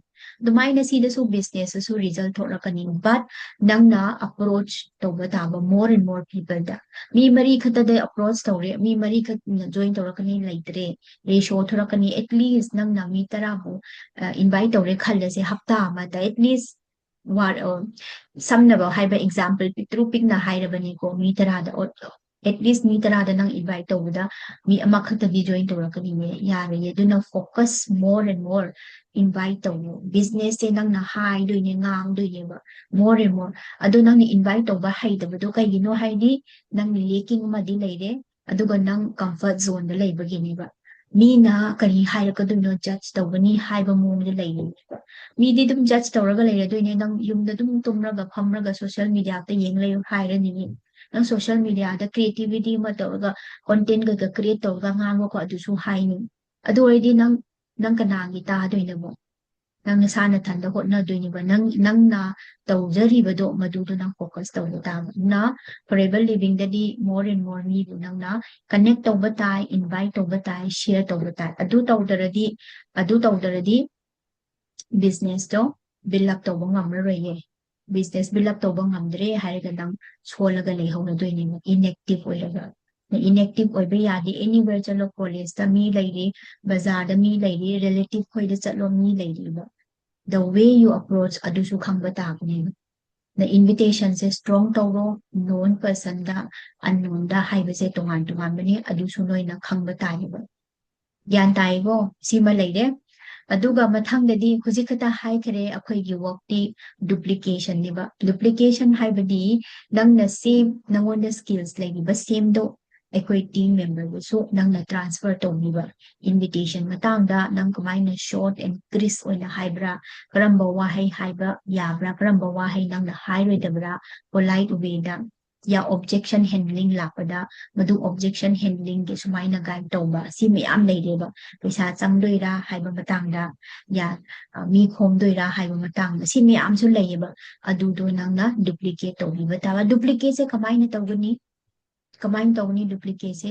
ꯑꯗꯨꯃꯥꯏꯅ ꯁꯤꯗꯁꯨ business ꯇꯁꯨ result ꯊꯣꯛꯂꯛꯀꯅꯤ, but ꯅꯪꯅ approach ꯇꯧꯕ ꯇꯥꯕ more and more people ꯗ꯫ ꯃꯤ ꯃꯔꯤ ꯈꯛꯇꯗ approach ꯇꯧꯔꯦ, ꯃꯤ ꯃꯔꯤ ꯈꯛꯇꯅ join ꯇꯧꯔꯛꯀꯅꯤ ꯂꯩꯇ꯭ꯔꯦ, ratio ꯊꯣꯔꯛꯀꯅꯤ꯫ At least ꯅꯪꯅ ꯃꯤ ꯇꯔꯥꯕꯨ, ꯑ, invite ꯇꯧꯔꯦ ꯈꯜꯂꯁꯦ, ꯍꯞꯇꯥ ꯑꯃꯗ at least ꯋꯥꯔ-, ꯑ, ꯁꯝꯅꯕ ꯍꯥꯏꯕ example ꯄꯤꯛꯇ꯭ꯔꯨ ꯄꯤꯛꯅ ꯍꯥꯏꯔꯕꯅꯤꯀꯣ, ꯃꯤ ꯇꯔꯥꯗ ꯑꯣ-, at least ꯃꯤ ꯇꯔꯥꯗ ꯅꯪ invite ꯇꯧꯕꯗ ꯃꯤ ꯑꯃꯈꯛꯇꯗꯤ join ꯇꯧꯔꯛꯀꯅꯤꯅꯦ, ꯌꯥꯔꯣꯏꯌꯦ꯫ ꯑꯗꯨꯅ focus more and more invite ꯇꯧꯋꯣ꯫ Business ꯁꯦ ꯅꯪꯅ ꯍꯥꯏꯗꯣꯏꯅꯦ, ꯉꯥꯡꯗꯣꯏꯅꯦꯕ, more and more꯫ ꯑꯗꯣ ꯅꯪꯅ invite ꯇꯧꯕ ꯍꯩꯇꯕꯗꯣ ꯀꯩꯒꯤꯅꯣ ꯍꯥꯏꯗꯤ ꯅꯪ lacking ꯑꯃꯗꯤ ꯂꯩꯔꯦ, ꯑꯗꯨꯒ ꯅꯪ comfort zone ꯗ ꯂꯩꯕꯒꯤꯅꯦꯕ꯫ ꯃꯤꯅ ꯀꯔꯤ ꯍꯥꯏꯔꯛꯀꯗꯣꯏꯅꯣ, ꯖꯠꯁ ꯇꯧꯒꯅꯤ ꯍꯥꯏꯕ ꯃꯑꯣꯡꯗ ꯂꯩꯔꯤꯅꯦꯕ꯫ ꯃꯤꯗꯤ ꯑꯗꯨꯝ ꯖꯠꯁ ꯇꯧꯔꯒ ꯂꯩꯔꯗꯣꯏꯅꯦ, ꯅꯪ ꯌꯨꯝꯗ ꯑꯗꯨꯝ ꯇꯨꯝꯔꯒ ꯐꯝꯔꯒ ꯁꯣꯁꯤꯌꯦꯜ ꯃꯤꯗꯤꯌꯥꯗ ꯌꯦꯡ ꯂꯩꯌꯨ ꯍꯥꯏꯔꯅꯤ꯫ ꯅꯪ ꯁꯣꯁꯤꯌꯦꯜ ꯃꯤꯗꯤꯌꯥꯗ ꯀ꯭ꯔꯤꯌꯦꯇꯤꯕꯤꯇꯤ ꯑꯃ ꯇꯧꯔꯒ ꯀꯣꯟꯇꯦꯟ ꯀꯩꯀꯥ ꯀ꯭ꯔꯤꯌꯦꯠ ꯇꯧꯔꯒ ꯉꯥꯡꯉꯣꯀꯣ, ꯑꯗꯨꯁꯨ ꯍꯥꯏꯅꯤ꯫ ꯑꯗꯨ ꯑꯣꯏꯔꯗꯤ ꯅꯪ ꯅꯪ ꯀꯅꯥꯒꯤ ꯇꯥꯗꯣꯏꯅꯣꯕ? ꯅꯪ ꯅꯁꯥ ꯅꯊꯟꯗ ꯍꯣꯠꯅꯗꯣꯏꯅꯦꯕ꯫ ꯅꯪ ꯅꯪꯅ ꯇꯧꯖꯔꯤꯕꯗꯣ ꯃꯗꯨꯗꯣ ꯅꯪ ꯐꯣꯀꯁ ꯇꯧꯕ ꯇꯥꯕ꯫ ꯑꯗꯨꯅ ꯐꯣꯔ ꯑꯦꯚꯔ ꯂꯤꯚꯤꯡꯗꯗꯤ ꯃꯣꯔ ꯑꯦꯟ ꯃꯣꯔ ꯃꯤꯕꯨ ꯅꯪꯅ ꯀꯅꯦꯛ ꯇꯧꯕ ꯇꯥꯏ, ꯏꯟꯚꯥꯏꯠ ꯇꯧꯕ ꯇꯥꯏ, ꯁꯤꯌꯔ ꯇꯧꯕ ꯇꯥꯏ꯫ ꯑꯗꯨ ꯇꯧꯗ꯭ꯔꯗꯤ ꯑꯗꯨ ꯇꯧꯗ꯭ꯔꯗꯤ ꯕꯤꯖꯤꯅꯦꯁꯇꯣ ꯕꯤꯜ ꯑꯞ ꯇꯧꯕ ꯉꯝꯃꯔꯣꯏꯌꯦ꯫ ꯕꯤꯖꯤꯅꯦꯁ ꯕꯤꯜ ꯑꯞ ꯇꯧꯕ ꯉꯝꯗ꯭ꯔꯦ ꯍꯥꯏꯔꯒ ꯅꯪ ꯁꯣꯜꯂꯒ ꯂꯩꯍꯧꯔꯗꯣꯏꯅꯦꯕ, ꯏꯟꯑꯦꯛꯇꯤꯚ ꯑꯣꯏꯔꯒ꯫ ꯅꯪ ꯏꯟꯑꯦꯛꯇꯤꯚ ꯑꯣꯏꯕ ꯌꯥꯗꯦ꯫ ꯑꯦꯅꯤꯋꯦꯔ ꯆꯠꯂꯣ, ꯀꯣꯂꯦꯖꯇ ꯃꯤ ꯂꯩꯔꯤ, ꯕꯖꯥꯔꯗ ꯃꯤ ꯂꯩꯔꯤ, ꯔꯤꯂꯦꯇꯤꯚ ꯈꯣꯏꯗ ꯆꯠꯂꯣ, ꯃꯤ ꯂꯩꯔꯤꯕ꯫ The way you approach ꯑꯗꯨꯁꯨ ꯈꯪꯕ ꯇꯥꯕꯅꯦꯕ꯫ ꯅ ꯏꯟꯚꯤꯇꯦꯁꯟꯁꯦ ꯁ꯭ꯇꯔꯣꯡ ꯇꯧꯔꯣ, ꯅꯣꯟ ꯄꯔꯁꯟꯗ, ꯑꯟꯅꯣꯟꯗ ꯍꯥꯏꯕꯁꯦ ꯇꯣꯉꯥꯟ ꯇꯣꯉꯥꯟꯕꯅꯤ, ꯑꯗꯨꯁꯨ ꯅꯣꯏꯅ ꯈꯪꯕ ꯇꯥꯏꯌꯦꯕ꯫ ꯒ꯭ꯌꯥꯟ ꯇꯥꯏꯀꯣ? ꯁꯤꯃ ꯂꯩꯔꯦ꯫ ꯑꯗꯨꯒ ꯃꯊꯪꯗꯗꯤ ꯍꯧꯖꯤꯛ ꯈꯛꯇ ꯍꯥꯏꯈ꯭ꯔꯦ, ꯑꯩꯈꯣꯏꯒꯤ ꯋꯥꯔꯛꯇꯤ ꯗꯨꯄ꯭ꯂꯤꯀꯦꯁꯟꯅꯦꯕ꯫ ꯗꯨꯄ꯭ꯂꯤꯀꯦꯁꯟ ꯍꯥꯏꯕꯗꯤ ꯅꯪꯅ ꯁꯦꯝ, ꯅꯪꯉꯣꯟꯗ ꯁ꯭ꯀꯤꯜꯁ ꯂꯩꯔꯤꯕ ꯁꯦꯝꯗꯣ ꯑꯩꯈꯣꯏ ꯇꯤꯝ ꯃꯦꯝꯕꯔꯗꯁꯨ ꯅꯪꯅ ꯇ꯭ꯔꯥꯟꯁꯐꯔ ꯇꯧꯕꯤꯕ꯫ ꯏꯟꯚꯤꯇꯦꯁꯟ ꯃꯇꯥꯡꯗ ꯅꯪ ꯀꯃꯥꯏꯅ ꯁꯣꯔꯠ ꯑꯦꯟ ꯀ꯭ꯔꯤꯁ ꯑꯣꯏꯅ ꯍꯥꯏꯕ꯭ꯔꯥ, ꯀꯔꯝꯕ ꯋꯥꯍꯩ ꯍꯥꯏꯕ ꯌꯥꯕ꯭ꯔꯥ, ꯀꯔꯝꯕ ꯋꯥꯍꯩ ꯅꯪꯅ ꯍꯥꯏꯔꯣꯏꯗꯕ꯭ꯔꯥ, ꯄꯣꯂꯥꯏꯠ ꯋꯦꯗ, ꯌꯥ ꯑꯣꯕꯖꯦꯛꯁꯟ ꯍꯦꯟꯗꯂꯤꯡ ꯂꯥꯛꯄꯗ ꯃꯗꯨ ꯑꯣꯕꯖꯦꯛꯁꯟ ꯍꯦꯟꯗꯂꯤꯡꯒꯤ ꯁꯨꯃꯥꯏꯅ ꯒꯥꯏꯗ ꯇꯧꯕ, ꯁꯤ ꯃꯌꯥꯝ ꯂꯩꯔꯦꯕ꯫ ꯄꯩꯁꯥ ꯆꯪꯗꯣꯏꯔꯥ ꯍꯥꯏꯕ ꯃꯇꯥꯡꯗ, ꯌꯥ, ꯑ, ꯃꯤ ꯈꯣꯝꯗꯣꯏꯔꯥ ꯍꯥꯏꯕ ꯃꯇꯥꯡꯗ, ꯁꯤ ꯃꯌꯥꯝꯁꯨ ꯂꯩꯌꯦꯕ꯫ ꯑꯗꯨꯗꯣ ꯅꯪꯅ ꯗꯨꯄ꯭ꯂꯤꯀꯦꯠ ꯇꯧꯕꯤꯕ ꯇꯥꯕ꯫ ꯗꯨꯄ꯭ꯂꯤꯀꯦꯠꯁꯦ ꯀꯃꯥꯏꯅ ꯇꯧꯒꯅꯤ? ꯀꯃꯥꯏꯅ ꯇꯧꯒꯅꯤ ꯗꯨꯄ꯭ꯂꯤꯀꯦꯠꯁꯦ?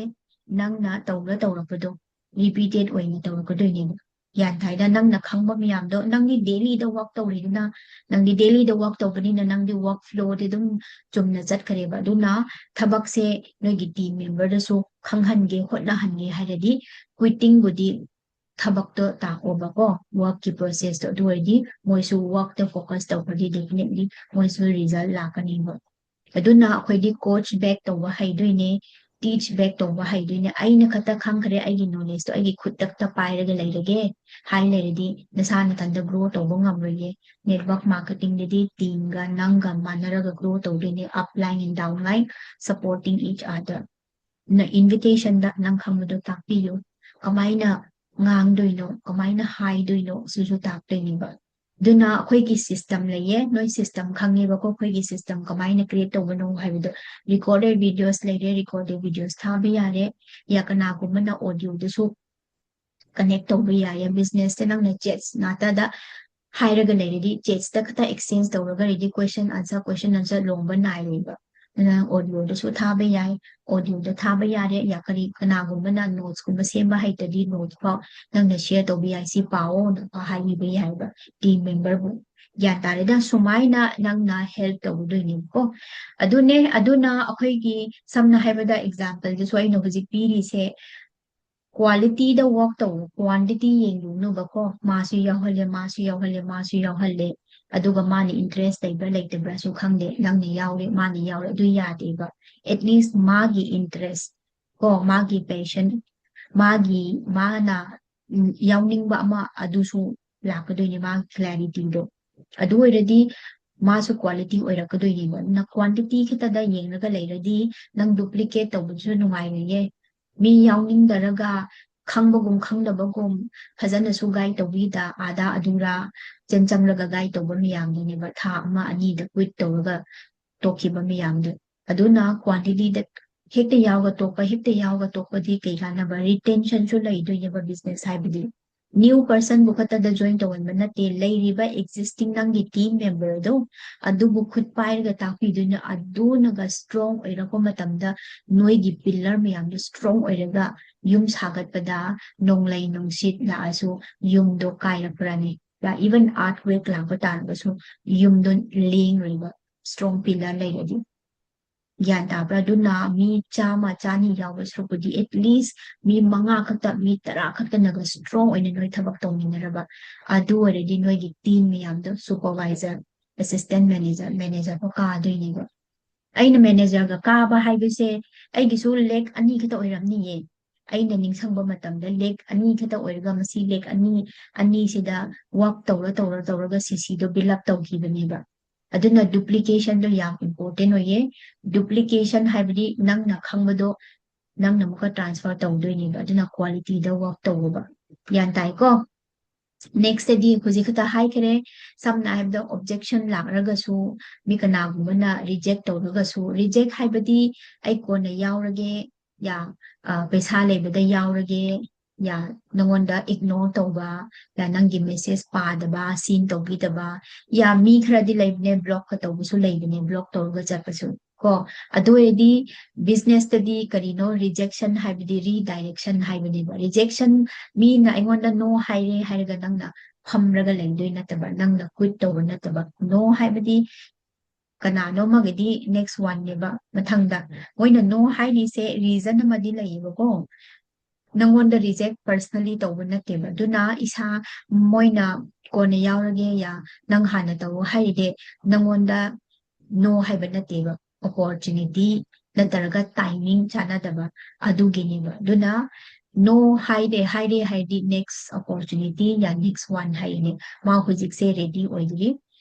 ꯅꯪꯅ ꯇꯧꯔ ꯇꯧꯔꯛꯄꯗꯣ ꯔꯤꯄꯤꯇꯦꯠ ꯑꯣꯏꯅ ꯇꯧꯔꯛꯀꯗꯣꯏꯅꯦꯕ꯫ ꯒ꯭ꯌꯥꯟ ꯇꯥꯏꯗ? ꯅꯪꯅ ꯈꯪꯕ ꯃꯌꯥꯝꯗꯣ, ꯅꯪꯗꯤ ꯗꯦꯂꯤꯗ ꯋꯥꯛ ꯇꯧꯔꯤꯗꯨꯅ, ꯅꯪꯗꯤ ꯗꯦꯂꯤꯗ ꯋꯥꯛ ꯇꯧꯕꯅꯤꯅ ꯅꯪꯗꯤ ꯋꯥꯛ ꯐ꯭ꯂꯣꯗꯤ ꯑꯗꯨꯝ ꯆꯨꯝꯅ ꯆꯠꯈ꯭ꯔꯦꯕ꯫ ꯑꯗꯨꯅ ꯊꯕꯛꯁꯦ ꯅꯣꯏꯒꯤ ꯇꯤꯝ ꯃꯦꯝꯕꯔꯗꯁꯨ ꯈꯪꯍꯟꯒꯦ, ꯍꯣꯠꯅꯍꯟꯒꯦ ꯍꯥꯏꯔꯗꯤ ꯀ꯭ꯋꯤꯠꯇꯤꯡꯕꯨꯗꯤ ꯊꯕꯛꯇꯣ ꯇꯥꯛꯑꯣꯕꯀꯣ, ꯋꯥꯛꯀꯤ ꯄ꯭ꯔꯣꯁꯦꯁꯇꯣ꯫ ꯑꯗꯨ ꯑꯣꯏꯔꯗꯤ ꯃꯣꯏꯁꯨ ꯋꯥꯛꯇ ꯐꯣꯀꯁ ꯇꯧꯈ꯭ꯔꯗꯤ ꯗꯦꯐꯤꯅꯦꯠꯂꯤ ꯃꯣꯏꯁꯨ ꯔꯤꯖꯜ ꯂꯥꯛꯀꯅꯤꯕ꯫ ꯑꯗꯨꯅ ꯑꯩꯈꯣꯏꯗꯤ ꯀꯣꯆ ꯕꯦꯛ ꯇꯧꯕ ꯍꯩꯗꯣꯏꯅꯦ, ꯇꯤꯆ ꯕꯦꯛ ꯇꯧꯕ ꯍꯩꯗꯣꯏꯅꯦ꯫ ꯑꯩꯅ ꯈꯛꯇ ꯈꯪꯈ꯭ꯔꯦ, ꯑꯩꯒꯤ ꯅꯣꯂꯦꯖꯇꯣ ꯑꯩꯒꯤ ꯈꯨꯠꯇꯛꯇ ꯄꯥꯏꯔꯒ ꯂꯩꯔꯒꯦ ꯍꯥꯏ ꯂꯩꯔꯗꯤ ꯅꯁꯥ ꯅꯊꯟꯗ ꯒ꯭ꯔꯣ ꯇꯧꯕ ꯉꯝꯂꯣꯏꯌꯦ꯫ ꯅꯦꯠꯋꯥꯔꯛ ꯃꯥꯔꯀꯦꯇꯤꯡꯗꯗꯤ ꯇꯤꯝꯒ ꯅꯪꯒ ꯃꯥꯟꯅꯔꯒ ꯒ꯭ꯔꯣ ꯇꯧꯗꯣꯏꯅꯦ, ꯑꯞꯂꯥꯏꯟ ꯑꯦꯟ ꯗꯥꯎꯟꯂꯥꯏꯟ, ꯁꯄꯣꯔꯇꯤꯡ ꯏꯆ ꯑꯗꯔ꯫ ꯅ ꯏꯟꯚꯤꯇꯦꯁꯟꯗ ꯅꯪ ꯈꯪꯕꯗꯣ ꯇꯥꯛꯄꯤꯌꯨ꯫ ꯀꯃꯥꯏꯅ ꯉꯥꯡꯗꯣꯏꯅꯣ, ꯀꯃꯥꯏꯅ ꯍꯥꯏꯗꯣꯏꯅꯣ, ꯁꯤꯁꯨ ꯇꯥꯛꯇꯣꯏꯅꯦꯕ꯫ ꯑꯗꯨꯅ ꯑꯩꯈꯣꯏꯒꯤ system ꯂꯩꯌꯦ, ꯅꯣꯏ system ꯈꯪꯉꯦꯕꯀꯣ, ꯑꯩꯈꯣꯏꯒꯤ system ꯀꯃꯥꯏꯅ create ꯇꯧꯕꯅꯣ ꯍꯥꯏꯕꯗꯣ꯫ Recorded videos ꯂꯩꯔꯦ, recorded videos ꯊꯥꯕ ꯌꯥꯔꯦ, ꯌꯥ ꯀꯅꯥꯒꯨꯝꯕꯅ audio ꯗꯁꯨ connect ꯇꯧꯕ ꯌꯥꯏꯌꯦ꯫ Business ꯇ ꯅꯪꯅ chats ꯉꯥꯛꯇꯗ ꯍꯥꯏꯔꯒ ꯂꯩꯔꯗꯤ, chats ꯇ ꯈꯛꯇ exchange ꯇꯧꯔꯒ ꯂꯩꯔꯗꯤ question answer, question answer ꯂꯣꯡꯕ ꯅꯥꯏꯔꯣꯏꯕ꯫ ꯑꯗꯨꯅ audio ꯗꯁꯨ ꯊꯥꯕ ꯌꯥꯏ, audio ꯗ ꯊꯥꯕ ꯌꯥꯔꯦ꯫ ꯌꯥ ꯀꯔꯤ ꯀꯅꯥꯒꯨꯝꯕꯅ notes ꯀꯨꯝꯕ ꯁꯦꯝꯕ ꯍꯩꯇ꯭ꯔꯗꯤ notes ꯐꯥꯎ ꯅꯪꯅ share ꯇꯧꯕ ꯌꯥꯏ, "ꯁꯤ ꯄꯥꯎꯑꯣ" ꯅ ꯍꯥꯏꯕꯤꯕ ꯌꯥꯏꯕ team member ꯕꯨ꯫ ꯒ꯭ꯌꯥꯟ ꯇꯥꯔꯦꯗ, ꯁꯨꯃꯥꯏꯅ ꯅꯪꯅ help ꯇꯧꯗꯣꯏꯅꯦꯕꯀꯣ꯫ ꯑꯗꯨꯅꯦ, ꯑꯗꯨꯅ ꯑꯩꯈꯣꯏꯒꯤ ꯁꯝꯅ ꯍꯥꯏꯕꯗ example ꯗꯁꯨ ꯑꯩꯅ ꯍꯧꯖꯤꯛ ꯄꯤꯔꯤꯁꯦ, quality ꯗ work ꯇꯧ, quantity ꯌꯦꯡꯂꯨꯅꯨꯕꯀꯣ꯫ ꯃꯥꯁꯨ ꯌꯥꯎꯍꯜꯂꯦ, ꯃꯥꯁꯨ ꯌꯥꯎꯍꯜꯂꯦ, ꯃꯥꯁꯨ ꯌꯥꯎꯍꯜꯂꯦ꯫ ꯑꯗꯨꯒ ꯃꯥꯅ interest ꯂꯩꯕ꯭ꯔꯥ ꯂꯩꯇꯕ꯭ꯔꯥꯁꯨ ꯈꯪꯗꯦ꯫ ꯅꯪꯅ ꯌꯥꯎꯔꯦ, ꯃꯥꯅ ꯌꯥꯎꯔꯦ, ꯑꯗꯨ ꯌꯥꯗꯦꯕ꯫ At least ꯃꯥꯒꯤ interest ꯀꯣ, ꯃꯥꯒꯤ passion, ꯃꯥꯒꯤ, ꯃꯥꯅ, ꯎꯝ, ꯌꯥꯎꯅꯤꯡꯕ ꯑꯃ ꯑꯗꯨꯁꯨ ꯂꯥꯛꯀꯗꯣꯏꯅꯦ, ꯃꯥꯒꯤ clarity ꯗꯣ꯫ ꯑꯗꯨ ꯑꯣꯏꯔꯗꯤ ꯃꯥꯁꯨ quality ꯑꯣꯏꯔꯛꯀꯗꯣꯏꯅꯦꯕ꯫ ꯑꯗꯨꯅ quantity ꯈꯛꯇꯗ ꯌꯦꯡꯂꯒ ꯂꯩꯔꯗꯤ ꯅꯪ duplicate ꯇꯧꯕꯗꯨꯁꯨ ꯅꯨꯡꯉꯥꯏꯔꯣꯏꯌꯦ꯫ ꯃꯤ ꯌꯥꯎꯅꯤꯡꯗꯔꯒ ꯈꯪꯕꯒꯨꯝ ꯈꯪꯗꯕꯒꯨꯝ ꯐꯖꯅꯁꯨ guide ꯇꯧꯕꯤꯗ, ꯑꯥꯗ ꯑꯗꯨꯔ ꯆꯦꯟ ꯆꯪꯂꯒ guide ꯇꯧꯕ ꯃꯌꯥꯝꯗꯨꯅꯦꯕ ꯊꯥ ꯑꯃ ꯑꯅꯤꯗ quit ꯇꯧꯔꯒ ꯇꯣꯛꯈꯤꯕ ꯃꯌꯥꯝꯗꯣ꯫ ꯑꯗꯨꯅ quantity ꯗ ꯍꯦꯛꯇ ꯌꯥꯎꯒ ꯇꯣꯛꯄ, ꯍꯦꯛꯇ ꯌꯥꯎꯒ ꯇꯣꯛꯄꯗꯤ ꯀꯩ ꯀꯥꯟꯅꯕ? Retention ꯁꯨ ꯂꯩꯗꯣꯏꯅꯦꯕ business ꯍꯥꯏꯕꯗꯤ꯫ New person ꯕꯨ ꯈꯛꯇꯗ join ꯇꯧꯍꯟꯕ ꯅꯠꯇꯦ, ꯂꯩꯔꯤꯕ existing ꯅꯪꯒꯤ team member ꯗꯣ ꯑꯗꯨꯕꯨ ꯈꯨꯠ ꯄꯥꯏꯔꯒ ꯇꯥꯛꯄꯤꯗꯣꯏꯅꯦ꯫ ꯑꯗꯨꯅꯒ strong ꯑꯣꯏꯔꯛꯄ ꯃꯇꯝꯗ ꯅꯣꯏꯒꯤ pillar ꯃꯌꯥꯝꯗꯣ strong ꯑꯣꯏꯔꯒ ꯌꯨꯝ ꯁꯥꯒꯠꯄꯗ ꯅꯣꯡꯂꯩ ꯅꯨꯡꯁꯤꯠ ꯂꯥꯛꯑꯁꯨ ꯌꯨꯝꯗꯣ ꯀꯥꯏꯔꯛꯄ꯭ꯔꯅꯤ? Even earthquake ꯂꯥꯛꯄ ꯇꯥꯔꯒꯁꯨ ꯌꯨꯝꯗꯣ ꯂꯦꯡꯉꯣꯏꯕ, strong pillar ꯂꯩꯔꯗꯤ꯫ ꯒ꯭ꯌꯥꯟ ꯇꯥꯕ꯭ꯔꯥ? ꯑꯗꯨꯅ ꯃꯤ ꯆꯥꯝꯃ, ꯆꯥꯅꯤ ꯌꯥꯎꯕ ꯁꯔꯨꯛꯄꯨꯗꯤ at least ꯃꯤ ꯃꯉꯥ ꯈꯛꯇ, ꯃꯤ ꯇꯔꯥ ꯈꯛꯇꯅꯒ strong ꯑꯣꯏꯅ ꯅꯣꯏ ꯊꯕꯛ ꯇꯧꯃꯤꯟꯅꯔꯕ, ꯑꯗꯨ ꯑꯣꯏꯔꯗꯤ ꯅꯣꯏꯒꯤ team ꯃꯌꯥꯝꯗꯣ supervisor, assistant manager, manager ꯐꯥꯎ ꯀꯥꯗꯣꯏꯅꯦꯕ꯫ ꯑꯩꯅ manager ꯒ ꯀꯥꯕ ꯍꯥꯏꯕꯁꯦ ꯑꯩꯒꯤꯁꯨ ꯂꯦꯛ ꯑꯅꯤ ꯈꯛꯇ ꯑꯣꯏꯔꯝꯅꯤꯌꯦ꯫ ꯑꯩꯅ ꯅꯤꯡꯁꯤꯡꯕ ꯃꯇꯝꯗ ꯂꯦꯛ ꯑꯅꯤ ꯈꯛꯇ ꯑꯣꯏꯔꯒ ꯃꯁꯤ ꯂꯦꯛ ꯑꯅꯤ, ꯑꯅꯤꯁꯤꯗ work ꯇꯧꯔ, ꯇꯧꯔ, ꯇꯧꯔꯒ C C ꯗꯣ build up ꯇꯧꯈꯤꯕꯅꯦꯕ꯫ ꯑꯗꯨꯅ duplication ꯗꯣ ꯌꯥꯝ important ꯑꯣꯏꯌꯦ꯫ Duplication ꯍꯥꯏꯕꯗꯤ ꯅꯪꯅ ꯈꯪꯕꯗꯣ ꯅꯪꯅ ꯑꯃꯨꯛꯀ transfer ꯇꯧꯗꯣꯏꯅꯦꯕ꯫ ꯑꯗꯨꯅ qualityꯗ work ꯇꯧꯕ꯫ ꯒ꯭ꯌꯥꯟ ꯇꯥꯏꯀꯣ? Nextꯇꯗꯤ ꯍꯧꯖꯤꯛ ꯈꯛꯇ ꯍꯥꯏꯈ꯭ꯔꯦ, ꯁꯝꯅ ꯍꯥꯏꯔꯕꯗ objection ꯂꯥꯛꯂꯒꯁꯨ ꯃꯤ ꯀꯅꯥꯒꯨꯝꯕꯅ reject ꯇꯧꯔꯒꯁꯨ, reject ꯍꯥꯏꯕꯗꯤ ꯑꯩ ꯀꯣꯟꯅ ꯌꯥꯎꯔꯒꯦ, ꯌꯥ, ꯑ, ꯄꯩꯁꯥ ꯂꯩꯕꯗ ꯌꯥꯎꯔꯒꯦ, ꯌꯥ, ꯅꯪꯉꯣꯟꯗ ignore ꯇꯧꯕ, ꯌꯥ, ꯅꯪꯒꯤ message ꯄꯥꯗꯕ, seen ꯇꯧꯕꯤꯗꯕ, ꯌꯥ, ꯃꯤ ꯈꯔꯗꯤ ꯂꯩꯕꯅꯦ, blockꯀ ꯇꯧꯕꯁꯨ ꯂꯩꯕꯅꯦ, block ꯇꯧꯔꯒ ꯆꯠꯄꯁꯨ ꯀꯣ꯫ ꯑꯗꯨ ꯑꯣꯏꯔꯗꯤ businessꯇꯗꯤ ꯀꯔꯤꯅꯣ rejection ꯍꯥꯏꯕꯗꯤ redirection ꯍꯥꯏꯕꯅꯦꯕ꯫ Rejection, ꯃꯤꯅ ꯑꯩꯉꯣꯟꯗ no ꯍꯥꯏꯔꯦ ꯍꯥꯏꯔꯒ ꯅꯪꯅ ꯐꯝꯔꯒ ꯂꯩꯗꯣꯏ ꯅꯠꯇꯕ, ꯅꯪꯅ quit ꯇꯧꯕ ꯅꯠꯇꯕ꯫ No ꯍꯥꯏꯕꯗꯤ ꯀꯅꯥꯅꯣ ꯑꯃꯒꯤꯗꯤ next oneꯅꯦꯕ꯫ ꯃꯊꯪꯗ ꯃꯣꯏꯅ no ꯍꯥꯏꯔꯤꯁꯦ reason ꯑꯃꯗꯤ ꯂꯩꯌꯦꯕꯀꯣ꯫ ꯅꯪꯉꯣꯟꯗ reject personally ꯇꯧꯕ ꯅꯠꯇꯦꯕ꯫ ꯑꯗꯨꯅ ꯏꯁꯥ, ꯃꯣꯏꯅ ꯀꯣꯟꯅ ꯌꯥꯎꯔꯒꯦ, ꯌꯥ, ꯅꯪ ꯍꯥꯟꯅ ꯇꯧꯋꯣ ꯍꯥꯏꯔꯤꯗꯤ ꯅꯪꯉꯣꯟꯗ no ꯍꯥꯏꯕ ꯅꯠꯇꯦꯕ, opportunity ꯅꯠꯇ꯭ꯔꯒ timing ꯆꯥꯟꯅꯗꯕ ꯑꯗꯨꯒꯤꯅꯦꯕ꯫ ꯑꯗꯨꯅ no ꯍꯥꯏꯔꯦ, ꯍꯥꯏꯔꯦ ꯍꯥꯏꯔꯗꯤ next opportunity ꯌꯥ next one ꯍꯥꯏꯔꯤꯅꯦ꯫ ꯃꯥ ꯍꯧꯖꯤꯛꯁꯦ ready ꯑꯣꯏꯗ꯭ꯔꯤ,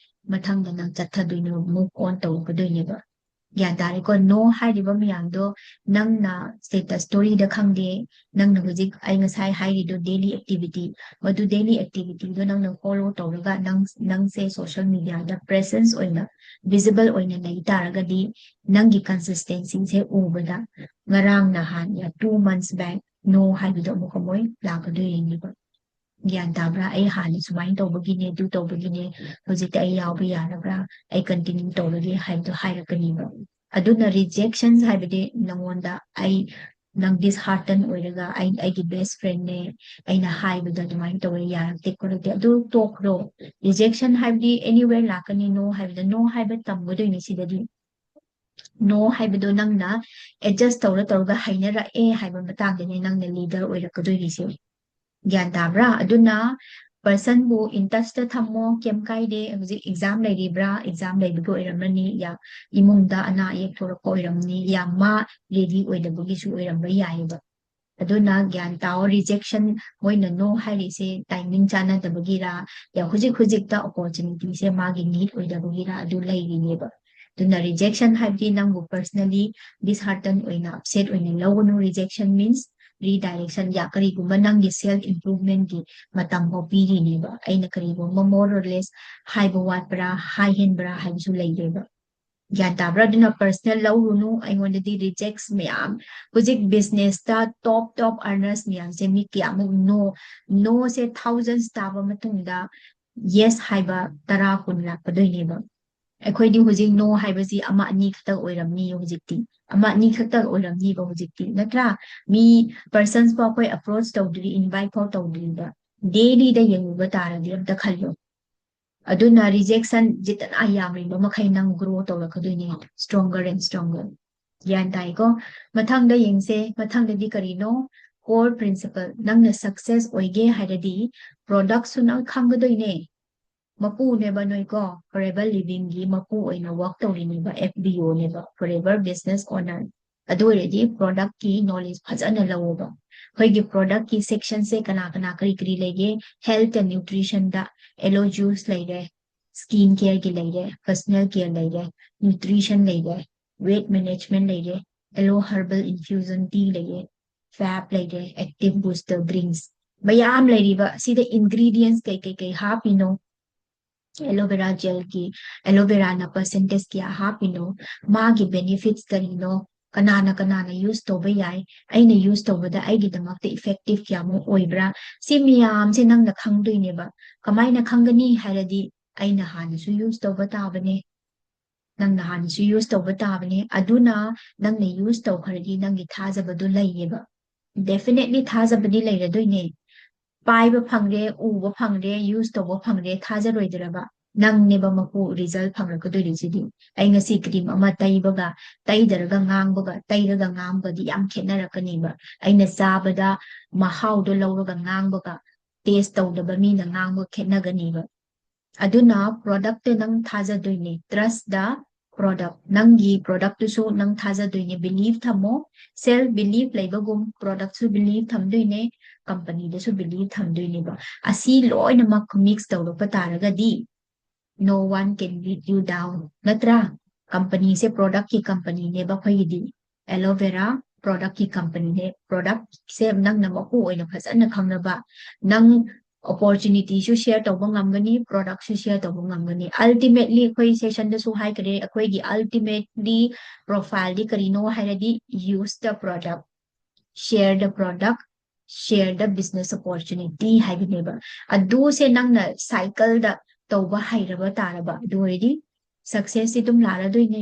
ꯃꯊꯪꯗ ꯅꯪ ꯆꯠꯊꯗꯣꯏꯅꯦꯕ, move on ꯇꯧꯔꯛꯀꯗꯣꯏꯅꯦꯕ꯫ ꯒ꯭ꯌꯥꯟ ꯇꯥꯔꯦꯀꯣ? No ꯍꯥꯏꯔꯤꯕ ꯃꯌꯥꯝꯗꯣ ꯅꯪꯅ status storyꯗ ꯈꯪꯗꯦ, ꯅꯪꯅ ꯍꯧꯖꯤꯛ ꯑꯩ ꯉꯁꯥꯏ ꯍꯥꯏꯔꯤꯗꯣ daily activity, ꯃꯗꯨ daily activityꯗꯣ ꯅꯪꯅ follow ꯇꯧꯔꯒ ꯅꯪ, ꯅꯪꯁꯦ social mediaꯗ presence ꯑꯣꯏꯅ, visible ꯑꯣꯏꯅ ꯂꯩ ꯇꯥꯔꯒꯗꯤ ꯅꯪꯒꯤ consistencyꯁꯦ ꯎꯕꯗ ꯉꯔꯥꯡ ꯅꯍꯥꯟ ꯌꯥ two months back no ꯍꯥꯏꯕꯗꯣ ꯑꯃꯨꯛꯀ ꯃꯣꯏ ꯂꯥꯛꯀꯗꯣꯏꯅꯦꯕ꯫ ꯒ꯭ꯌꯥꯟ ꯇꯥꯕ꯭ꯔꯥ? ꯑꯩ ꯍꯥꯟꯅ ꯁꯨꯃꯥꯏꯅ ꯇꯧꯕꯒꯤꯅꯦ, ꯑꯗꯨ ꯇꯧꯕꯒꯤꯅꯦ, ꯍꯧꯖꯤꯛꯇꯤ ꯑꯩ ꯌꯥꯎꯕ ꯌꯥꯔꯕ꯭ꯔꯥ, ꯑꯩ continue ꯇꯧꯔꯒꯦ ꯍꯥꯏꯕꯗꯣ ꯍꯥꯏꯔꯛꯀꯅꯤꯕ꯫ ꯑꯗꯨꯅ rejections ꯍꯥꯏꯕꯗꯤ ꯅꯪꯉꯣꯟꯗ ꯑꯩ, ꯅꯪ dishearten ꯑꯣꯏꯔꯒ ꯑꯩ, ꯑꯩꯒꯤ best friendꯅꯦ, ꯑꯩꯅ ꯍꯥꯏꯕꯗꯣ ꯑꯗꯨꯃꯥꯏꯅ ꯇꯧꯋꯦ, ꯌꯥꯔꯛꯇꯦ ꯈꯣꯠꯂꯛꯇꯦ, ꯑꯗꯨ ꯇꯣꯛꯈ꯭ꯔꯣ꯫ Rejection ꯍꯥꯏꯕꯗꯤ anywhere ꯂꯥꯛꯀꯅꯤ, no ꯍꯥꯏꯕꯗ꯫ No ꯍꯥꯏꯕ ꯇꯝꯒꯗꯣꯏꯅꯤ ꯁꯤꯗꯗꯤ꯫ No ꯍꯥꯏꯕꯗꯣ ꯅꯪꯅ adjust ꯇꯧꯔ ꯇꯧꯔꯒ ꯍꯩꯅꯔꯛꯑꯦ ꯍꯥꯏꯕ ꯃꯇꯥꯡꯗꯅꯦ ꯅꯪꯅ leader ꯑꯣꯏꯔꯛꯀꯗꯣꯏꯔꯤꯁꯦ꯫ ꯒ꯭ꯌꯥꯟ ꯇꯥꯕ꯭ꯔꯥ? ꯑꯗꯨꯅ personꯕꯨ in touchꯇ ꯊꯝꯃꯣ, ꯀꯩꯝ ꯀꯥꯏꯗꯦ꯫ ꯍꯧꯖꯤꯛ exam ꯂꯩꯔꯤꯕ꯭ꯔꯥ? Exam ꯂꯩꯕꯒꯤ ꯑꯣꯏꯔꯝꯃꯅꯤ, ꯌꯥ, ꯏꯃꯨꯡꯗ ꯑꯅꯥ ꯑꯌꯦꯛ ꯊꯣꯛꯂꯛꯄ ꯑꯣꯏꯔꯝꯅꯤ, ꯌꯥ, ꯃꯥ ready ꯑꯣꯏꯗꯕꯒꯤꯁꯨ ꯑꯣꯏꯔꯝꯕ ꯌꯥꯏꯑꯕ꯫ ꯑꯗꯨꯅ ꯒ꯭ꯌꯥꯟ ꯇꯥꯑꯣ, rejection, ꯃꯣꯏꯅ no ꯍꯥꯏꯔꯤꯁꯦ timing ꯆꯥꯟꯅꯗꯕꯒꯤꯔ, ꯌꯥ, ꯍꯧꯖꯤꯛ ꯍꯧꯖꯤꯛꯇ opportunityꯁꯦ ꯃꯥꯒꯤ need ꯑꯣꯏꯗꯕꯒꯤꯔ, ꯑꯗꯨ ꯂꯩꯔꯤꯅꯦꯕ꯫ ꯑꯗꯨꯅ rejection ꯍꯥꯏꯕꯗꯤ ꯅꯪꯕꯨ personally dishearten ꯑꯣꯏꯅ, upset ꯑꯣꯏꯅ ꯂꯧꯒꯅꯨ. Rejection means redirection. ꯌꯥ, ꯀꯔꯤꯒꯨꯝꯕ ꯅꯪꯒꯤ self improvementꯀꯤ ꯃꯇꯝ ꯐꯥꯎ ꯄꯤꯔꯤꯅꯦꯕ꯫ ꯑꯩꯅ ꯀꯔꯤꯒꯨꯝꯕ more or less ꯍꯥꯏꯕ ꯋꯥꯠꯄ꯭ꯔꯥ, ꯍꯥꯏꯍꯦꯟꯕ꯭ꯔꯥ ꯍꯥꯏꯕꯁꯨ ꯂꯩꯔꯦꯕ꯫ ꯒ꯭ꯌꯥꯟ ꯇꯥꯕ꯭ꯔꯥ? ꯑꯗꯨꯅ personal ꯂꯧꯔꯨꯅꯨ꯫ ꯑꯩꯉꯣꯟꯗꯗꯤ rejects ꯃꯌꯥꯝ, ꯍꯧꯖꯤꯛ businessꯇ top top earners ꯃꯌꯥꯝꯁꯦ ꯃꯤ ꯀꯌꯥꯃꯨꯛ no, noꯁꯦ thousands ꯇꯥꯕ ꯃꯇꯨꯡꯗ yes ꯍꯥꯏꯕ ꯇꯔꯥ ꯀꯨꯟ ꯂꯥꯛꯀꯗꯣꯏꯅꯦꯕ꯫ ꯑꯩꯈꯣꯏꯗꯤ ꯍꯧꯖꯤꯛ no ꯍꯥꯏꯕꯁꯤ ꯑꯃ ꯑꯅꯤ ꯈꯛꯇ ꯑꯣꯏꯔꯝꯅꯤ ꯍꯧꯖꯤꯛꯇꯤ, ꯑꯃ ꯑꯅꯤ ꯈꯛꯇ ꯑꯣꯏꯔꯝꯅꯤꯕ ꯍꯧꯖꯤꯛꯇꯤ, ꯅꯠꯇ꯭ꯔꯥ? ꯃꯤ persons ꯐꯥꯎ ꯑꯩꯈꯣꯏ approach ꯇꯧꯗ꯭ꯔꯤ, invite ꯐꯥꯎ ꯇꯧꯗ꯭ꯔꯤꯕ꯫ Dailyꯗ ꯌꯦꯡꯉꯨꯕ ꯇꯥꯔꯗꯤ ꯑꯝꯇ ꯈꯜꯂꯣ꯫ ꯑꯗꯨꯅ rejection ꯖꯤꯇꯅ ꯌꯥꯝꯔꯤꯕ ꯃꯈꯩ ꯅꯪ grow ꯇꯧꯔꯛꯀꯗꯣꯏꯅꯦ, stronger and stronger꯫ ꯒ꯭ꯌꯥꯟ ꯇꯥꯏꯀꯣ? ꯃꯊꯪꯗ ꯌꯦꯡꯁꯦ꯫ ꯃꯊꯪꯗꯗꯤ ꯀꯔꯤꯅꯣ? Core principle꯫ ꯅꯪꯅ success ꯑꯣꯏꯒꯦ ꯍꯥꯏꯔꯗꯤ productꯁꯨ ꯅꯪ ꯈꯪꯒꯗꯣꯏꯅꯦ꯫ ꯃꯄꯨꯅꯦꯕ ꯅꯣꯏꯀꯣ, Forever Livingꯒꯤ ꯃꯄꯨ ꯑꯣꯏꯅ work ꯇꯧꯔꯤꯅꯦꯕ, FBOꯅꯦꯕ, Forever Business Owner꯫ ꯑꯗꯨ ꯑꯣꯏꯔꯗꯤ productꯀꯤ knowledge ꯐꯖꯅ ꯂꯧꯑꯣꯕ꯫ ꯑꯩꯈꯣꯏꯒꯤ productꯀꯤ sectionꯁꯦ ꯀꯅꯥ ꯀꯅꯥ ꯀꯔꯤ ꯀꯔꯤ ꯂꯩꯒꯦ? Health and nutritionꯗ aloe juice ꯂꯩꯔꯦ, skin careꯒꯤ ꯂꯩꯔꯦ, personal care ꯂꯩꯔꯦ, nutrition ꯂꯩꯔꯦ, weight management ꯂꯩꯔꯦ, aloe herbal infusion tea ꯂꯩꯔꯦ, fab ꯂꯩꯔꯦ, active booster drinks ꯃꯌꯥꯝ ꯂꯩꯔꯤꯕ꯫ ꯁꯤꯗ ingredients ꯀꯩ ꯀꯩ ꯀꯩ ꯍꯥꯞꯄꯤꯅꯣ? Aloe vera gelꯒꯤ, aloe veraꯅ percentage ꯀꯌꯥ ꯍꯥꯞꯄꯤꯅꯣ? ꯃꯥꯒꯤ benefits ꯀꯔꯤꯅꯣ? ꯀꯅꯥꯅ ꯀꯅꯥꯅ use ꯇꯧꯕ ꯌꯥꯏ? ꯑꯩꯅ use ꯇꯧꯕꯗ ꯑꯩꯒꯤꯗꯃꯛꯇ effective ꯀꯌꯥꯃꯨꯛ ꯑꯣꯏꯕ꯭ꯔꯥ? ꯁꯤ ꯃꯌꯥꯝꯁꯦ ꯅꯪꯅ ꯈꯪꯗꯣꯏꯅꯦꯕ꯫ ꯀꯃꯥꯏꯅ ꯈꯪꯒꯅꯤ ꯍꯥꯏꯔꯗꯤ ꯑꯩꯅ ꯍꯥꯟꯅꯁꯨ use ꯇꯧꯕ ꯇꯥꯕꯅꯦ, ꯅꯪꯅ ꯍꯥꯟꯅꯁꯨ use ꯇꯧꯕ ꯇꯥꯕꯅꯦ꯫ ꯑꯗꯨꯅ ꯅꯪꯅ use ꯇꯧꯈ꯭ꯔꯗꯤ ꯅꯪꯒꯤ ꯊꯥꯖꯕꯗꯨ ꯂꯩꯌꯦꯕ꯫ Definitely ꯊꯥꯖꯕꯗꯤ ꯂꯩꯔꯗꯣꯏꯅꯦ꯫ ꯄꯥꯏꯕ ꯐꯪꯔꯦ, ꯎꯕ ꯐꯪꯔꯦ, use ꯇꯧꯕ ꯐꯪꯔꯦ, ꯊꯥꯖꯔꯣꯏꯗ꯭ꯔꯕ? ꯅꯪꯅꯦꯕ ꯃꯄꯨ, result ꯐꯪꯂꯛꯀꯗꯣꯏꯔꯤꯁꯤꯗꯤ꯫ ꯑꯩ ꯉꯁꯤ cream ꯑꯃ ꯇꯩꯕꯒ, ꯇꯩꯗꯔꯒ ꯉꯥꯡꯕꯒ, ꯇꯩꯔꯒ ꯉꯥꯡꯕꯒꯗꯤ ꯌꯥꯝ ꯈꯦꯠꯅꯔꯛꯀꯅꯦꯕ꯫ ꯑꯩꯅ ꯆꯥꯕꯗ ꯃꯍꯥꯎꯗꯣ ꯂꯧꯔꯒ ꯉꯥꯡꯕꯒ, taste ꯇꯧꯗꯕ ꯃꯤꯅ ꯉꯥꯡꯕ ꯈꯦꯠꯅꯒꯅꯦꯕ꯫ ꯑꯗꯨꯅ productꯇ ꯅꯪ ꯊꯥꯖꯗꯣꯏꯅꯦ, trust the product꯫ ꯅꯪꯒꯤ productꯇꯨꯁꯨ ꯅꯪ ꯊꯥꯖꯗꯣꯏꯅꯦ, belief ꯊꯝꯃꯣ꯫ Self belief ꯂꯩꯕꯒꯨꯝ productꯁꯨ belief ꯊꯝꯗꯣꯏꯅꯦ, companyꯗꯁꯨ belief ꯊꯝꯗꯣꯏꯅꯦꯕ꯫ ꯑꯁꯤ ꯂꯣꯏꯅꯃꯛ mix ꯇꯧꯔꯛꯄ ꯇꯥꯔꯒꯗꯤ no one can beat you down, ꯅꯠꯇ꯭ꯔꯥ? ꯀꯝꯄꯅꯤꯁꯦ ꯄ꯭ꯔꯣꯗꯛꯀꯤ ꯀꯝꯄꯅꯤꯅꯦꯕ ꯑꯩꯈꯣꯏꯒꯤꯗꯤ꯫ ꯑꯦꯂꯣ ꯚꯦꯔꯥ ꯄ꯭ꯔꯣꯗꯛꯀꯤ ꯀꯝꯄꯅꯤꯅꯦ꯫ ꯄ꯭ꯔꯣꯗꯛꯁꯦ ꯅꯪꯅ ꯃꯄꯨ ꯑꯣꯏꯅ ꯐꯖꯅ ꯈꯪꯅꯕ, ꯅꯪ ꯑꯣꯄꯣꯔꯆꯨꯅꯤꯇꯤꯁꯨ ꯁꯤꯌꯔ ꯇꯧꯕ ꯉꯝꯒꯅꯤ, ꯄ꯭ꯔꯣꯗꯛꯁꯨ ꯁꯤꯌꯔ ꯇꯧꯕ ꯉꯝꯒꯅꯤ꯫ ꯑꯜꯇꯤꯃꯦꯠꯂꯤ ꯑꯩꯈꯣꯏ ꯁꯦꯁꯟꯗꯁꯨ ꯍꯥꯏꯈ꯭ꯔꯦ, ꯑꯩꯈꯣꯏꯒꯤ ꯑꯜꯇꯤꯃꯦꯠꯂꯤ ꯄ꯭ꯔꯣꯐꯥꯏꯜꯗꯤ ꯀꯔꯤꯅꯣ ꯍꯥꯏꯔꯗꯤ, use the product, share the product, share the business opportunity ꯍꯥꯏꯕꯅꯦꯕ꯫ ꯑꯗꯨꯁꯦ ꯅꯪꯅ ꯁꯥꯏꯀꯜꯗ ꯇꯧꯕ ꯍꯩꯔꯕ ꯇꯥꯔꯕ, ꯑꯗꯨ ꯑꯣꯏꯔꯗꯤ ꯁꯛꯁꯦꯁꯁꯤ ꯑꯗꯨꯝ ꯂꯥꯛꯂꯗꯣꯏꯅꯦ꯫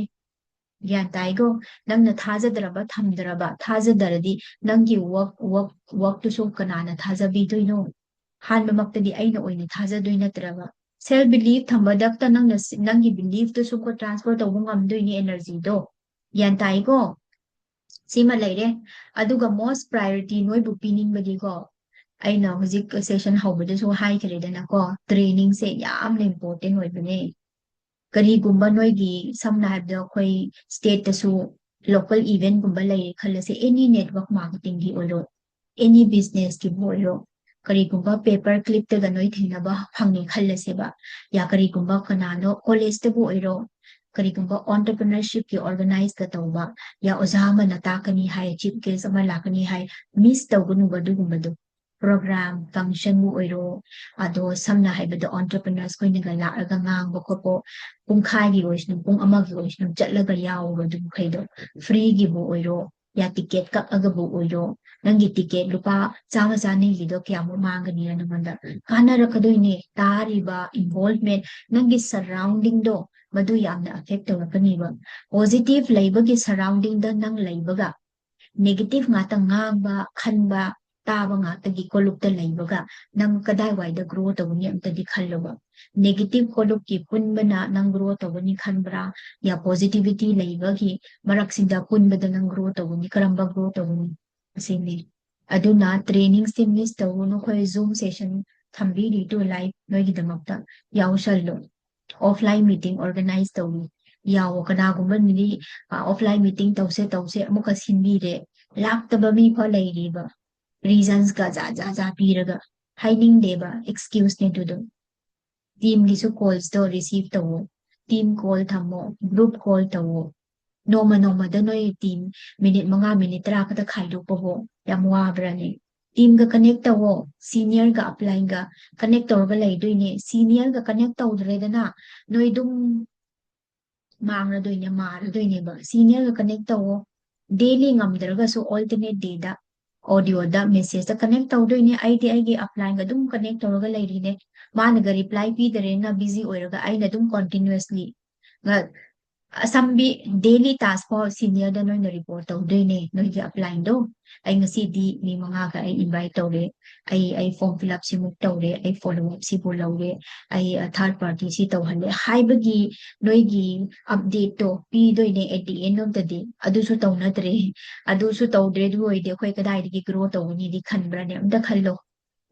ꯒ꯭ꯌꯥꯟ ꯇꯥꯏꯀꯣ? ꯅꯪꯅ ꯊꯥꯖꯗ꯭ꯔꯕ ꯊꯝꯗ꯭ꯔꯕ, ꯊꯥꯖꯗ꯭ꯔꯗꯤ ꯅꯪꯒꯤ ꯋꯥꯔꯛ ꯋꯥꯔꯛ ꯋꯥꯔꯛꯇꯨꯁꯨ ꯀꯅꯥꯅ ꯊꯥꯖꯕꯤꯗꯣꯏꯅꯣ? ꯑꯍꯥꯟꯕꯃꯛꯇꯗꯤ ꯑꯩꯅ ꯑꯣꯏꯅ ꯊꯥꯖꯗꯣꯏ ꯅꯠꯇ꯭ꯔꯕ? ꯁꯦꯜꯐ ꯕꯤꯂꯤꯐ ꯊꯝꯕꯗꯛꯇ ꯅꯪꯅ ꯁꯤ- ꯅꯪꯒꯤ ꯕꯤꯂꯤꯐꯇꯨꯁꯨ ꯀꯣ ꯇ꯭ꯔꯥꯟꯁꯐꯔ ꯇꯧꯕ ꯉꯝꯗꯣꯏꯅꯦ, ꯑꯦꯅꯔꯖꯤꯗꯣ꯫ ꯒ꯭ꯌꯥꯟ ꯇꯥꯏꯀꯣ? ꯁꯤꯃ ꯂꯩꯔꯦ꯫ ꯑꯗꯨꯒ ꯃꯣꯁ ꯄ꯭ꯔꯥꯏꯌꯣꯔꯤꯇꯤ ꯅꯣꯏꯕꯨ ꯄꯤꯅꯤꯡꯕꯗꯤꯀꯣ, ꯑꯩꯅ ꯍꯧꯖꯤꯛ ꯁꯦꯁꯟ ꯍꯧꯕꯗꯁꯨ ꯍꯥꯏꯈ꯭ꯔꯦꯗꯅꯀꯣ, ꯇ꯭ꯔꯦꯅꯤꯡꯁꯦ ꯌꯥꯝꯅ ꯏꯝꯄꯣꯔꯇꯦꯟ ꯑꯣꯏꯕꯅꯦ꯫ ꯀꯔꯤꯒꯨꯝꯕ ꯅꯣꯏꯒꯤ, ꯁꯝꯅ ꯍꯥꯏꯔꯕꯗ ꯑꯩꯈꯣꯏ ꯁ꯭ꯇꯦꯠꯇꯁꯨ ꯂꯣꯀꯦꯜ ꯏꯚꯦꯟꯠꯒꯨꯝꯕ ꯂꯩꯔꯦ ꯈꯜꯂꯁꯦ, ꯑꯦꯅꯤ ꯅꯦꯠꯋꯥꯔꯛ ꯃꯥꯔꯀꯦꯇꯤꯡꯒꯤ ꯑꯣꯏꯔꯣ, ꯑꯦꯅꯤ ꯕꯤꯖꯤꯅꯦꯁꯀꯤꯕꯨ ꯑꯣꯏꯔꯣ, ꯀꯔꯤꯒꯨꯝꯕ ꯄꯦꯄꯔ ꯀ꯭ꯂꯤꯞꯇꯒ ꯅꯣꯏ ꯊꯦꯡꯅꯕ ꯐꯪꯉꯦ ꯈꯜꯂꯁꯦꯕ, ꯌꯥ ꯀꯔꯤꯒꯨꯝꯕ ꯀꯅꯥꯅꯣ ꯀꯣꯂꯦꯖꯇꯕꯨ ꯑꯣꯏꯔꯣ, ꯀꯔꯤꯒꯨꯝꯕ ꯑꯣꯟꯇꯔꯄ꯭ꯔꯤꯅꯔꯁꯤꯞꯀꯤ ꯑꯣꯔꯒꯅꯥꯏꯖꯀ ꯇꯧꯕ, ꯌꯥ ꯑꯣꯖꯥ ꯑꯃꯅ ꯇꯥꯛꯀꯅꯤ ꯍꯥꯏ, ꯆꯤꯐ ꯒꯦꯁ ꯑꯃ ꯂꯥꯛꯀꯅꯤ ꯍꯥꯏ, ꯃꯤꯁ ꯇꯧꯒꯅꯨꯕ ꯑꯗꯨꯒꯨꯝꯕꯗꯣ꯫ ꯄ꯭ꯔꯣꯒ꯭ꯔꯥꯝ ꯐꯪꯁꯟꯕꯨ ꯑꯣꯏꯔꯣ, ꯑꯗꯣ ꯁꯝꯅ ꯍꯥꯏꯕꯗ ꯑꯣꯟꯇꯔꯄ꯭ꯔꯤꯅꯔꯁ ꯈꯣꯏꯅꯒ ꯂꯥꯛꯑꯒ ꯉꯥꯡꯕ ꯈꯣꯠꯄ, ꯄꯨꯡꯈꯥꯏꯒꯤ ꯑꯣꯏꯁꯅꯨ, ꯄꯨꯡ ꯑꯃꯒꯤ ꯑꯣꯏꯁꯅꯨ, ꯆꯠꯂꯒ ꯌꯥꯎꯕ ꯑꯗꯨ ꯃꯈꯩꯗꯣ, ꯐ꯭ꯔꯤꯒꯤꯕꯨ ꯑꯣꯏꯔꯣ, ꯌꯥ ꯇꯤꯀꯦꯠ ꯀꯛꯑꯒꯕꯨ ꯑꯣꯏꯔꯣ, ꯅꯪꯒꯤ ꯇꯤꯀꯦꯠ ꯂꯨꯄꯥ ꯆꯥꯝꯃ ꯆꯥꯅꯤꯒꯤꯗꯣ ꯀꯌꯥꯃꯨꯛ ꯃꯥꯡꯒꯅꯤ ꯅꯉꯣꯟꯗ? ꯀꯥꯟꯅꯔꯛꯀꯗꯣꯏꯅꯦ꯫ ꯇꯥꯔꯤꯕ ꯏꯟꯚꯣꯜꯚꯃꯦꯟ, ꯅꯪꯒꯤ ꯁꯔꯥꯎꯟꯗꯤꯡꯗꯣ ꯃꯗꯨ ꯌꯥꯝꯅ ꯑꯦꯐꯦꯛ ꯇꯧꯔꯛꯀꯅꯤꯕ꯫ ꯄꯣꯖꯤꯇꯤꯚ ꯂꯩꯕꯒꯤ ꯁꯔꯥꯎꯟꯗꯤꯡꯗ ꯅꯪ ꯂꯩꯕꯒ, ꯅꯦꯒꯦꯇꯤꯚ ꯉꯥꯛꯇ ꯉꯥꯡꯕ, ꯈꯟꯕ, ꯇꯥꯕ ꯉꯥꯛꯇꯒꯤ ꯀꯣꯂꯨꯞꯇ ꯂꯩꯕꯒ ꯅꯪ ꯀꯗꯥꯏꯋꯥꯏꯗ ꯒ꯭ꯔꯣ ꯇꯧꯒꯅꯤ ꯑꯝꯇꯗꯤ ꯈꯜꯂꯣꯕ꯫ ꯅꯦꯒꯦꯇꯤꯚ ꯀꯣꯂꯨꯞꯀꯤ ꯄꯨꯟꯕꯅ ꯅꯪ ꯒ꯭ꯔꯣ ꯇꯧꯒꯅꯤ ꯈꯟꯕ꯭ꯔꯥ? ꯌꯥ ꯄꯣꯖꯤꯇꯤꯚꯤꯇꯤ ꯂꯩꯕꯒꯤ ꯃꯔꯛꯁꯤꯗ ꯄꯨꯟꯕꯗ ꯅꯪ ꯒ꯭ꯔꯣ ꯇꯧꯒꯅꯤ? ꯀꯔꯝꯕ ꯒ꯭ꯔꯣ ꯇꯧꯒꯅꯤ? ꯑꯁꯤꯅꯤ꯫ ꯑꯗꯨꯅ ꯇ꯭ꯔꯦꯅꯤꯡꯁꯦ ꯃꯤꯁ ꯇꯧꯒꯅꯨ꯫ ꯑꯩꯈꯣꯏ ꯖꯨꯝ ꯁꯦꯁꯟ ꯊꯝꯕꯤꯔꯤꯗꯨ ꯂꯥꯏꯚ ꯅꯣꯏꯒꯤꯗꯃꯛꯇ ꯌꯥꯎꯁꯜꯂꯨ꯫ ꯑꯣꯐꯂꯥꯏꯟ ꯃꯤꯇꯤꯡ ꯑꯣꯔꯒꯅꯥꯏꯖ ꯇꯧꯏ꯫ ꯌꯥꯎꯋꯣ꯫ ꯀꯅꯥꯒꯨꯝꯕꯅꯗꯤ, ꯑ, "ꯑꯣꯐꯂꯥꯏꯟ ꯃꯤꯇꯤꯡ ꯇꯧꯁꯦ, ꯇꯧꯁꯦ," ꯑꯃꯨꯛꯀ ꯁꯤꯟꯕꯤꯔꯦ, ꯂꯥꯛꯇꯕ ꯃꯤ ꯐꯥꯎ ꯂꯩꯔꯤꯕ꯫ ꯔꯤꯖꯟꯁꯀ ꯖꯥꯠ ꯖꯥꯠ ꯖꯥꯠ ꯄꯤꯔꯒ ꯍꯥꯏꯅꯤꯡꯗꯦꯕ, ꯑꯦꯛꯁꯀ꯭ꯌꯨꯁꯅꯦ ꯑꯗꯨꯗꯣ꯫ ꯇꯤꯝꯒꯤꯁꯨ ꯀꯣꯜꯁꯇꯣ ꯔꯤꯁꯤꯚ ꯇꯧꯋꯣ꯫ Team call ꯊꯝꯃꯣ, group call ꯇꯧꯋꯣ꯫ ꯅꯣꯡꯃ ꯅꯣꯡꯃꯗ ꯅꯣꯏ team minute ꯃꯉꯥ, minute ꯇꯔꯥ ꯈꯛꯇ ꯈꯥꯏꯗꯣꯛꯄꯕꯨ ꯌꯥꯝ ꯋꯥꯕ꯭ꯔꯥꯅꯦ? Teamꯒ connect ꯇꯧꯋꯣ, seniorꯒ uplineꯒ connect ꯇꯧꯔꯒ ꯂꯩꯗꯣꯏꯅꯦ꯫ Seniorꯒ connect ꯇꯧꯗ꯭ꯔꯦꯗꯅ ꯅꯣꯏ ꯑꯗꯨꯝ ꯃꯥꯡꯂꯗꯣꯏꯅꯦ, ꯃꯥꯔꯗꯣꯏꯅꯦꯕ꯫ Seniorꯒ connect ꯇꯧꯋꯣ, daily ꯉꯝꯗ꯭ꯔꯒꯁꯨ alternate dayꯗ audioꯗ messageꯇ connect ꯇꯧꯗꯣꯏꯅꯦ꯫ ꯑꯩꯗꯤ ꯑꯩꯒꯤ uplineꯒ ꯑꯗꯨꯝ connect ꯇꯧꯔꯒ ꯂꯩꯔꯤꯅꯦ꯫ ꯃꯥꯅꯒ reply ꯄꯤꯗꯔꯦꯅ busy ꯑꯣꯏꯔꯒ ꯑꯩꯅ ꯑꯗꯨꯝ continuously ꯉ-, ꯑꯁꯝꯕꯤ daily task ꯐꯥꯎ seniorꯗ ꯅꯣꯏꯅ report ꯇꯧꯗꯣꯏꯅꯦ, ꯅꯣꯏꯒꯤ uplineꯗꯣ꯫ ꯑꯩ ꯉꯁꯤꯗꯤ ꯃꯤ ꯃꯉꯥꯒ ꯑꯩ invite ꯇꯧꯔꯦ, ꯑꯩ ꯑꯩ form fill up ꯁꯤꯃꯨꯛ ꯇꯧꯔꯦ, ꯑꯩ follow up ꯁꯤꯕꯨ ꯂꯧꯔꯦ, ꯑꯩ third party ꯁꯤ ꯇꯧꯍꯜꯂꯦ ꯍꯥꯏꯕꯒꯤ ꯅꯣꯏꯒꯤ updateꯇꯣ ꯄꯤꯗꯣꯏꯅꯦ at the end of the day꯫ ꯑꯗꯨꯁꯨ ꯇꯧꯅꯗ꯭ꯔꯦ꯫ ꯑꯗꯨꯁꯨ ꯇꯧꯗ꯭ꯔꯦ, ꯑꯗꯨ ꯑꯣꯏꯔꯗꯤ ꯑꯩꯈꯣꯏ ꯀꯗꯥꯏꯗꯒꯤ grow ꯇꯧꯒꯅꯤꯗꯤ ꯈꯟꯕ꯭ꯔꯥꯅꯦ? ꯑꯝꯇ ꯈꯜꯂꯣ꯫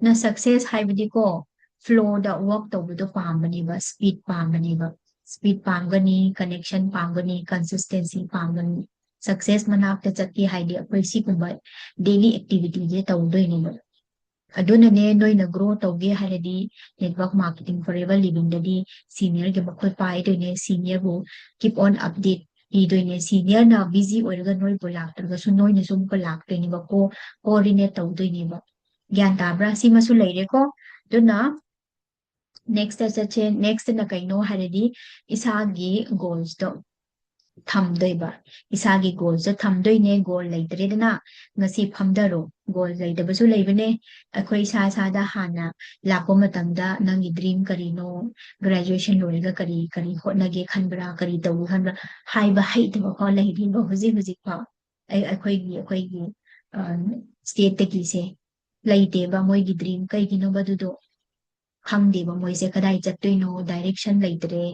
ꯅ success ꯍꯥꯏꯕꯗꯤꯀꯣ, flowꯗ work ꯇꯧꯕꯗꯣ ꯄꯥꯝꯕꯅꯦꯕ, speed ꯄꯥꯝꯕꯅꯦꯕ꯫ Speed ꯄꯥꯝꯒꯅꯤ, connection ꯄꯥꯝꯒꯅꯤ, consistency ꯄꯥꯝꯒꯅꯤ꯫ Success ꯃꯅꯥꯛꯇ ꯆꯠꯀꯦ ꯍꯥꯏꯗꯤ ꯑꯩꯈꯣꯏ ꯁꯤꯒꯨꯝꯕ daily activityꯁꯦ ꯇꯧꯗꯣꯏꯅꯦꯕ꯫ ꯑꯗꯨꯅꯅꯦ, ꯅꯣꯏꯅ grow ꯇꯧꯒꯦ ꯍꯥꯏꯔꯗꯤ Network Marketing Forever Livingꯗꯗꯤ seniorꯒꯤ ꯃꯈꯣꯏ ꯄꯥꯏꯗꯣꯏꯅꯦ, seniorꯕꯨ keep on update ꯄꯤꯗꯣꯏꯅꯦ꯫ Seniorꯅ busy ꯑꯣꯏꯔꯒ ꯅꯣꯏꯕꯨ ꯂꯥꯛꯇ꯭ꯔꯒꯁꯨ ꯅꯣꯏꯅꯁꯨ ꯑꯃꯨꯛꯀ ꯂꯥꯛꯇꯣꯏꯅꯦꯕ, co-, coordinate ꯇꯧꯗꯣꯏꯅꯦꯕ꯫ ꯒ꯭ꯌꯥꯟ ꯇꯥꯕ꯭ꯔꯥ? ꯁꯤꯃꯁꯨ ꯂꯩꯔꯦꯀꯣ꯫ ꯑꯗꯨꯅ nextꯇ ꯆꯠꯁꯦ꯫ Nextꯅ ꯀꯩꯅꯣ ꯍꯥꯏꯔꯗꯤ ꯏꯁꯥꯒꯤ goalsꯇꯣ ꯊꯝꯗꯣꯏꯕ꯫ ꯏꯁꯥꯒꯤ goalsꯇꯣ ꯊꯝꯗꯣꯏꯅꯦ꯫ Goal ꯂꯩꯇ꯭ꯔꯦꯗꯅ ꯉꯁꯤ ꯐꯝꯊꯔꯣ꯫ Goal ꯂꯩꯇꯕꯁꯨ ꯂꯩꯕꯅꯦ꯫ ꯑꯩꯈꯣꯏ ꯏꯁꯥ ꯏꯁꯥꯗ ꯍꯥꯟꯅ ꯂꯥꯛꯄ ꯃꯇꯝꯗ ꯅꯪꯒꯤ dream ꯀꯔꯤꯅꯣ, graduation ꯂꯣꯏꯔꯒ ꯀꯔꯤ ꯀꯔꯤ ꯍꯣꯠꯅꯒꯦ ꯈꯟꯕ꯭ꯔꯥ, ꯀꯔꯤ ꯇꯧꯒꯦ ꯈꯟꯕ꯭ꯔꯥ ꯍꯥꯏꯕ ꯍꯩꯇꯕ ꯐꯥꯎ ꯂꯩꯔꯤꯕ ꯍꯧꯖꯤꯛ ꯍꯧꯖꯤꯛ ꯐꯥꯎ꯫ ꯑꯩ, ꯑꯩꯈꯣꯏꯒꯤ, ꯑꯩꯈꯣꯏꯒꯤ, ꯑ, stateꯇꯒꯤꯁꯦ ꯂꯩꯇꯦꯕ ꯃꯣꯏꯒꯤ dream꯫ ꯀꯩꯒꯤꯅꯣꯕ ꯑꯗꯨꯗꯣ? ꯈꯪꯗꯦꯕ ꯃꯣꯏꯁꯦ ꯀꯗꯥꯏ ꯆꯠꯇꯣꯏꯅꯣ, direction ꯂꯩꯇ꯭ꯔꯦ,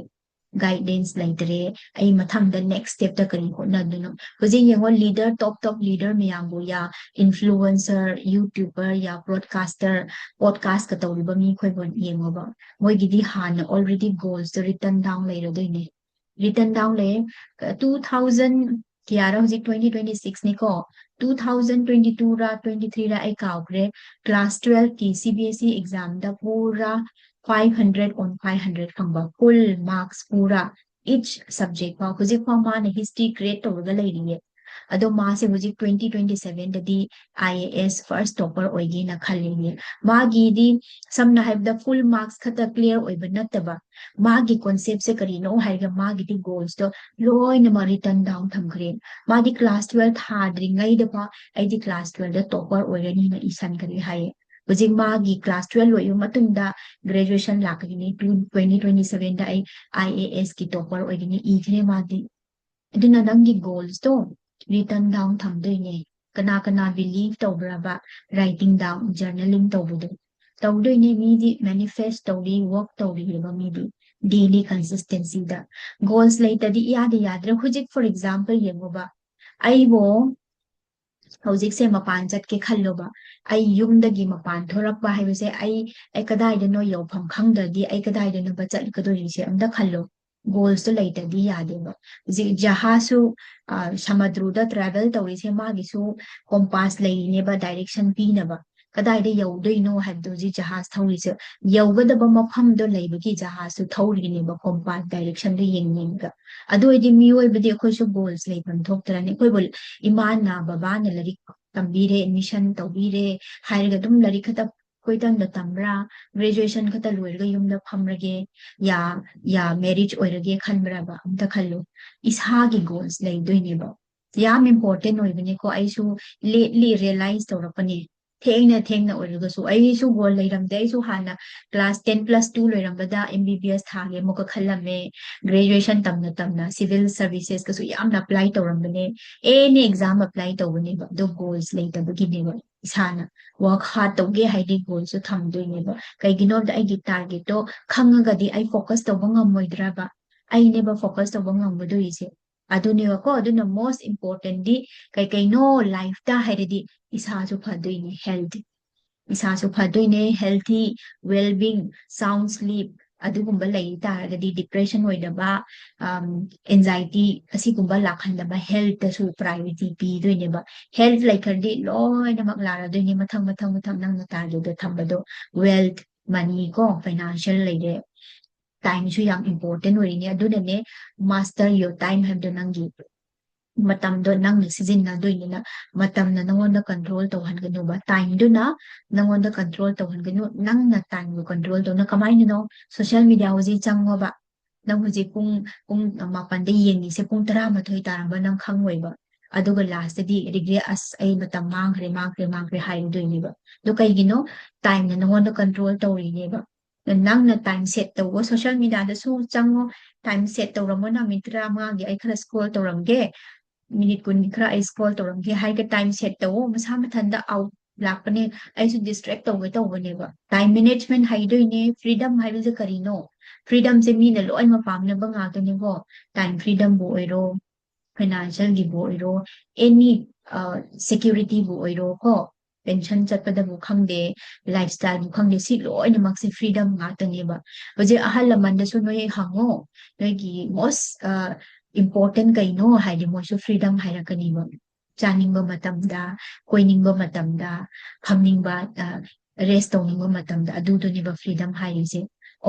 guidance ꯂꯩꯇ꯭ꯔꯦ꯫ ꯑꯩ ꯃꯊꯪꯗ next stepꯇ ꯀꯔꯤ ꯍꯣꯠꯅꯗꯣꯏꯅꯣ? ꯍꯧꯖꯤꯛ ꯌꯦꯡꯉꯣ, leader, top top leader ꯃꯌꯥꯝꯕꯨ, ꯌꯥ influencer, YouTuber, ꯌꯥ broadcaster, podcastꯀ ꯇꯧꯔꯤꯕ ꯃꯤꯈꯣꯏꯕꯨ ꯌꯦꯡꯉꯣꯕ꯫ ꯃꯣꯏꯒꯤꯗꯤ ꯍꯥꯟꯅ already goalsꯇꯣ written down ꯂꯩꯔꯗꯣꯏꯅꯦ꯫ Written down ꯂꯩꯌꯦ꯫ ꯇꯨ ꯊꯥꯎꯖꯟ ꯀꯌꯥꯔ ꯍꯧꯖꯤꯛ? Twenty twenty sixꯅꯤꯀꯣ꯫ Two thousand twenty twoꯔ twenty threeꯔ ꯑꯩ ꯀꯥꯎꯈ꯭ꯔꯦ꯫ Class twelveꯀꯤ CBSE examꯗ ꯄꯨꯔꯥ five hundred on five hundred ꯐꯪꯕ, full marks ꯄꯨꯔꯥ each subject ꯐꯥꯎ꯫ ꯍꯧꯖꯤꯛ ꯐꯥꯎ ꯃꯥꯅ history create ꯇꯧꯔꯒ ꯂꯩꯔꯤꯌꯦ꯫ ꯑꯗꯣ ꯃꯥꯁꯦ ꯍꯧꯖꯤꯛ twenty twenty seven ꯗꯗꯤ I A S first topper ꯑꯣꯏꯒꯦꯅ ꯈꯜꯂꯤꯅꯦ꯫ ꯃꯥꯒꯤꯗꯤ ꯁꯝꯅ ꯍꯥꯏꯔꯕꯗ full marks ꯈꯛꯇ clear ꯑꯣꯏꯕ ꯅꯠꯇꯕ, ꯃꯥꯒꯤ concept ꯁꯦ ꯀꯔꯤꯅꯣ ꯍꯥꯏꯔꯒ ꯃꯥꯒꯤꯗꯤ goals ꯇꯣ ꯂꯣꯏꯅꯃꯛ written down ꯊꯝꯈ꯭ꯔꯦ꯫ ꯃꯥꯗꯤ class twelve ꯊꯥꯗ꯭ꯔꯤꯉꯩꯗ ꯐꯥꯎ ꯑꯩꯗꯤ class twelve ꯗ topper ꯑꯣꯏꯔꯅꯤꯅ ꯏꯁꯟꯈ꯭ꯔꯦ ꯍꯥꯏꯌꯦ꯫ ꯍꯧꯖꯤꯛ ꯃꯥꯒꯤ class twelve ꯂꯣꯏꯕ ꯃꯇꯨꯡꯗ graduation ꯂꯥꯛꯀꯅꯤ, twenty twenty seven ꯗ ꯑꯩ I A S ꯀꯤ topper ꯑꯣꯏꯒꯅꯤ ꯏꯈ꯭ꯔꯦ ꯃꯥꯗꯤ꯫ ꯑꯗꯨꯅ ꯅꯪꯒꯤ goals ꯇꯣ written down ꯊꯝꯗꯣꯏꯅꯦ꯫ ꯀꯅꯥ ꯀꯅꯥ believe ꯇꯧꯕ꯭ꯔꯕ writing down, journaling ꯇꯧꯕꯗꯣ? ꯇꯧꯗꯣꯏꯅꯦ꯫ ꯃꯤꯗꯤ manifest ꯇꯧꯔꯤ, work ꯇꯧꯔꯤꯑꯕ ꯃꯤꯗꯤ daily consistency ꯗ꯫ Goals ꯂꯩꯇꯗꯤ ꯏꯌꯥꯗ ꯌꯥꯗ꯭ꯔꯦ꯫ ꯍꯧꯖꯤꯛ for example ꯌꯦꯡꯉꯣꯕ, ꯑꯩꯕꯨ ꯍꯧꯖꯤꯛꯁꯦ ꯃꯄꯥꯟ ꯆꯠꯀꯦ ꯈꯜꯂꯣꯕ, ꯑꯩ ꯌꯨꯝꯗꯒꯤ ꯃꯄꯥꯟ ꯊꯣꯔꯛꯄ ꯍꯥꯏꯕꯁꯦ ꯑꯩ, ꯑꯩ ꯀꯗꯥꯏꯗꯅꯣ ꯌꯧꯐꯝ ꯈꯪꯗ꯭ꯔꯗꯤ ꯑꯩ ꯀꯗꯥꯏꯗꯅꯣꯕ ꯆꯠꯀꯗꯣꯔꯤꯁꯦ ꯑꯝꯇ ꯈꯜꯂꯣ꯫ Goals ꯇꯣ ꯂꯩꯇꯗꯤ ꯌꯥꯗꯦꯕ꯫ ꯍꯧꯖꯤꯛ ꯖꯍꯥꯖꯁꯨ, ꯑ, ꯁꯃꯨꯗ꯭ꯔꯗ travel ꯇꯧꯔꯤꯁꯦ ꯃꯥꯒꯤꯁꯨ compass ꯂꯩꯔꯤꯅꯦꯕ, direction ꯄꯤꯅꯕ꯫ ꯀꯗꯥꯏꯗ ꯌꯧꯗꯣꯏꯅꯣ ꯍꯥꯏꯕꯗꯣ ꯍꯧꯖꯤꯛ ꯖꯍꯥꯖ ꯊꯧꯔꯤꯁꯦ ꯌꯧꯒꯗꯕ ꯃꯐꯝꯗꯣ ꯂꯩꯕꯒꯤ ꯖꯍꯥꯖꯁꯨ ꯊꯧꯔꯤꯅꯦꯕ, compass direction ꯗꯣ ꯌꯦꯡ ꯌꯦꯡꯒ꯫ ꯑꯗꯨ ꯑꯣꯏꯔꯗꯤ ꯃꯤꯑꯣꯏꯕꯗꯤ ꯑꯩꯈꯣꯏꯁꯨ goals ꯂꯩꯐꯝ ꯊꯣꯛꯇ꯭ꯔꯅꯤ꯫ ꯑꯩꯈꯣꯏꯕꯨ ꯏꯃꯥꯅ ꯕꯕꯥꯅ ꯂꯥꯏꯔꯤꯛ ꯇꯝꯕꯤꯔꯦ, admission ꯇꯧꯕꯤꯔꯦ ꯍꯥꯏꯔꯒ ꯑꯗꯨꯝ ꯂꯥꯏꯔꯤꯛ ꯈꯛꯇ ꯀꯣꯏꯇꯝꯗ ꯇꯝꯕ꯭ꯔꯥ? Graduation ꯈꯛꯇ ꯂꯣꯏꯔꯒ ꯌꯨꯝꯗ ꯐꯝꯔꯒꯦ, ꯌꯥ, ꯌꯥ marriage ꯑꯣꯏꯔꯒꯦ ꯈꯟꯕ꯭ꯔꯕ? ꯑꯝꯇ ꯈꯜꯂꯨ꯫ ꯏꯁꯥꯒꯤ goals ꯂꯩꯗꯣꯏꯅꯦꯕ꯫ ꯌꯥꯝ important ꯑꯣꯏꯕꯅꯦꯀꯣ꯫ ꯑꯩꯁꯨ lately realize ꯇꯧꯔꯛꯄꯅꯦ꯫ ꯊꯦꯡꯅ ꯊꯦꯡꯅ ꯑꯣꯏꯔꯒꯁꯨ ꯑꯩꯁꯨ goal ꯂꯩꯔꯝꯗꯦ꯫ ꯑꯩꯁꯨ ꯍꯥꯟꯅ class ten plus two ꯂꯣꯏꯔꯝꯕꯗ M B B S ꯊꯥꯒꯦ ꯑꯃꯨꯛꯀ ꯈꯜꯂꯝꯃꯦ꯫ Graduation ꯇꯝꯅ ꯇꯝꯅ civil services ꯀꯁꯨ ꯌꯥꯝꯅ apply ꯇꯧꯔꯝꯕꯅꯦ꯫ Any exam apply ꯇꯧꯕꯅꯦꯕ꯫ ꯑꯗꯣ goals ꯂꯩꯇꯕꯒꯤꯅꯦꯕ꯫ ꯏꯁꯥꯅ work hard ꯇꯧꯒꯦ ꯍꯥꯏꯗꯤ goal ꯁꯨ ꯊꯝꯗꯣꯏꯅꯦꯕ꯫ ꯀꯩꯒꯤꯅꯣꯗ ꯑꯩꯒꯤ target ꯇꯣ ꯈꯪꯉꯒꯗꯤ ꯑꯩ focus ꯇꯧꯕ ꯉꯝꯃꯣꯏꯗ꯭ꯔꯕ? ꯑꯩꯅꯦꯕ focus ꯇꯧꯕ ꯉꯝꯒꯗꯣꯏꯁꯦ꯫ ꯑꯗꯨꯅꯦꯕꯀꯣ꯫ ꯑꯗꯨꯅ most important ꯗꯤ ꯀꯩ ꯀꯩꯅꯣ life ꯇ ꯍꯥꯏꯔꯗꯤ ꯏꯁꯥꯁꯨ ꯐꯗꯣꯏꯅꯦ, health꯫ ꯏꯁꯥꯁꯨ ꯐꯗꯣꯏꯅꯦ, healthy, well being, sound sleep ꯑꯗꯨꯒꯨꯝꯕ ꯂꯩ ꯇꯥꯔꯒꯗꯤ depression ꯑꯣꯏꯗꯕ, ꯑꯝ, anxiety ꯑꯁꯤꯒꯨꯝꯕ ꯂꯥꯛꯍꯟꯗꯕ, health ꯇꯁꯨ priority ꯄꯤꯗꯣꯏꯅꯦꯕ꯫ Health ꯂꯩꯈ꯭ꯔꯗꯤ ꯂꯣꯏꯅꯃꯛ ꯂꯥꯛꯔꯗꯣꯏꯅꯦ, ꯃꯊꯪ, ꯃꯊꯪ, ꯃꯊꯪ ꯅꯪꯅ target ꯗꯣ ꯊꯝꯕꯗꯣ꯫ Wealth, money ꯀꯣ, financial ꯂꯩꯔꯦ, time ꯁꯨ ꯌꯥꯝ important ꯑꯣꯏꯔꯤꯅꯦ꯫ ꯑꯗꯨꯅꯅꯦ, master your time ꯍꯥꯏꯕꯗꯣ, ꯅꯪꯒꯤ ꯃꯇꯝꯗꯣ ꯅꯪꯅ ꯁꯤꯖꯤꯟꯅꯗꯣꯏꯅꯤꯅ, ꯃꯇꯝꯅ ꯅꯪꯉꯣꯟꯗ control ꯇꯧꯍꯟꯒꯅꯨꯕ, time ꯗꯨꯅ ꯅꯪꯉꯣꯟꯗ control ꯇꯧꯍꯟꯒꯅꯨ꯫ ꯅꯪꯅ time ꯕꯨ control ꯇꯧꯅ ꯀꯃꯥꯏꯅꯅꯣ? Social media ꯍꯧꯖꯤꯛ ꯆꯪꯉꯣꯕ, ꯅꯪ ꯍꯧꯖꯤꯛ ꯄꯨꯡ, ꯄꯨꯡ ꯃꯥꯄꯟꯗ ꯌꯦꯡꯉꯤꯁꯦ, ꯄꯨꯡ ꯇꯔꯥꯃꯥꯊꯣꯏ ꯇꯥꯔꯝꯕ ꯅꯪ ꯈꯪꯉꯣꯏꯕ꯫ ꯑꯗꯨꯒ last ꯇꯗꯤ regret, "ꯑꯁ, ꯑꯩ ꯃꯇꯝ ꯃꯥꯡꯈ꯭ꯔꯦ, ꯃꯥꯡꯈ꯭ꯔꯦ, ꯃꯥꯡꯈ꯭ꯔꯦ" ꯍꯥꯏꯔꯨꯗꯣꯏꯅꯦꯕ꯫ ꯑꯗꯨ ꯀꯩꯒꯤꯅꯣ? Time ꯅ ꯅꯪꯉꯣꯟꯗ control ꯇꯧꯔꯤꯅꯦꯕ꯫ ꯅꯪꯅ time set ꯇꯧꯋꯣ, social media ꯗꯁꯨ ꯆꯪꯉꯣ, time set ꯇꯧꯔꯝꯃꯣ, ꯅꯪ minute ꯇꯔꯥꯃꯉꯥꯒꯤ ꯑꯩ ꯈꯔ scroll ꯇꯧꯔꯝꯒꯦ, minute ꯀꯨꯟꯒꯤ ꯈꯔ ꯑꯩ scroll ꯇꯧꯔꯝꯒꯦ ꯍꯥꯏꯔꯒ time set ꯇꯧꯋꯣ, ꯃꯁꯥ ꯃꯊꯟꯇ out ꯂꯥꯛꯄꯅꯦ꯫ ꯑꯩꯁꯨ distract ꯇꯧꯒꯦ ꯇꯧꯕꯅꯦꯕ꯫ Time management ꯍꯩꯗꯣꯏꯅꯦ꯫ Freedom ꯍꯥꯏꯕꯁꯦ ꯀꯔꯤꯅꯣ? Freedom ꯁꯦ ꯃꯤꯅ ꯂꯣꯏꯅꯃꯛ ꯄꯥꯝꯅꯕ ꯉꯥꯛꯇꯅꯤꯀꯣ꯫ Time freedom ꯕꯨ ꯑꯣꯏꯔꯣ, financial ꯒꯤꯕꯨ ꯑꯣꯏꯔꯣ, any, ꯑ, security ꯕꯨ ꯑꯣꯏꯔꯣ ꯀꯣ, pension ꯆꯠꯄꯗꯕꯨ ꯈꯪꯗꯦ, lifestyle ꯕꯨ ꯈꯪꯗꯦ, ꯁꯤ ꯂꯣꯏꯅꯃꯛꯁꯦ freedom ꯉꯥꯛꯇꯅꯦꯕ꯫ ꯍꯧꯖꯤꯛ ꯑꯍꯜ ꯂꯃꯟꯗꯁꯨ ꯅꯣꯏ ꯍꯪꯉꯣ, ꯅꯣꯏꯒꯤ most, ꯑ, important ꯀꯩꯅꯣ ꯍꯥꯏꯗꯤ ꯃꯣꯏꯁꯨ freedom ꯍꯥꯏꯔꯛꯀꯅꯤꯕ꯫ ꯆꯥꯅꯤꯡꯕ ꯃꯇꯝꯗ, ꯀꯣꯏꯅꯤꯡꯕ ꯃꯇꯝꯗ, ꯐꯝꯅꯤꯡꯕ, ꯑ, rest ꯇꯧꯅꯤꯡꯕ ꯃꯇꯝꯗ, ꯑꯗꯨꯗꯨꯅꯦꯕ freedom ꯍꯥꯏꯔꯤꯁꯦ꯫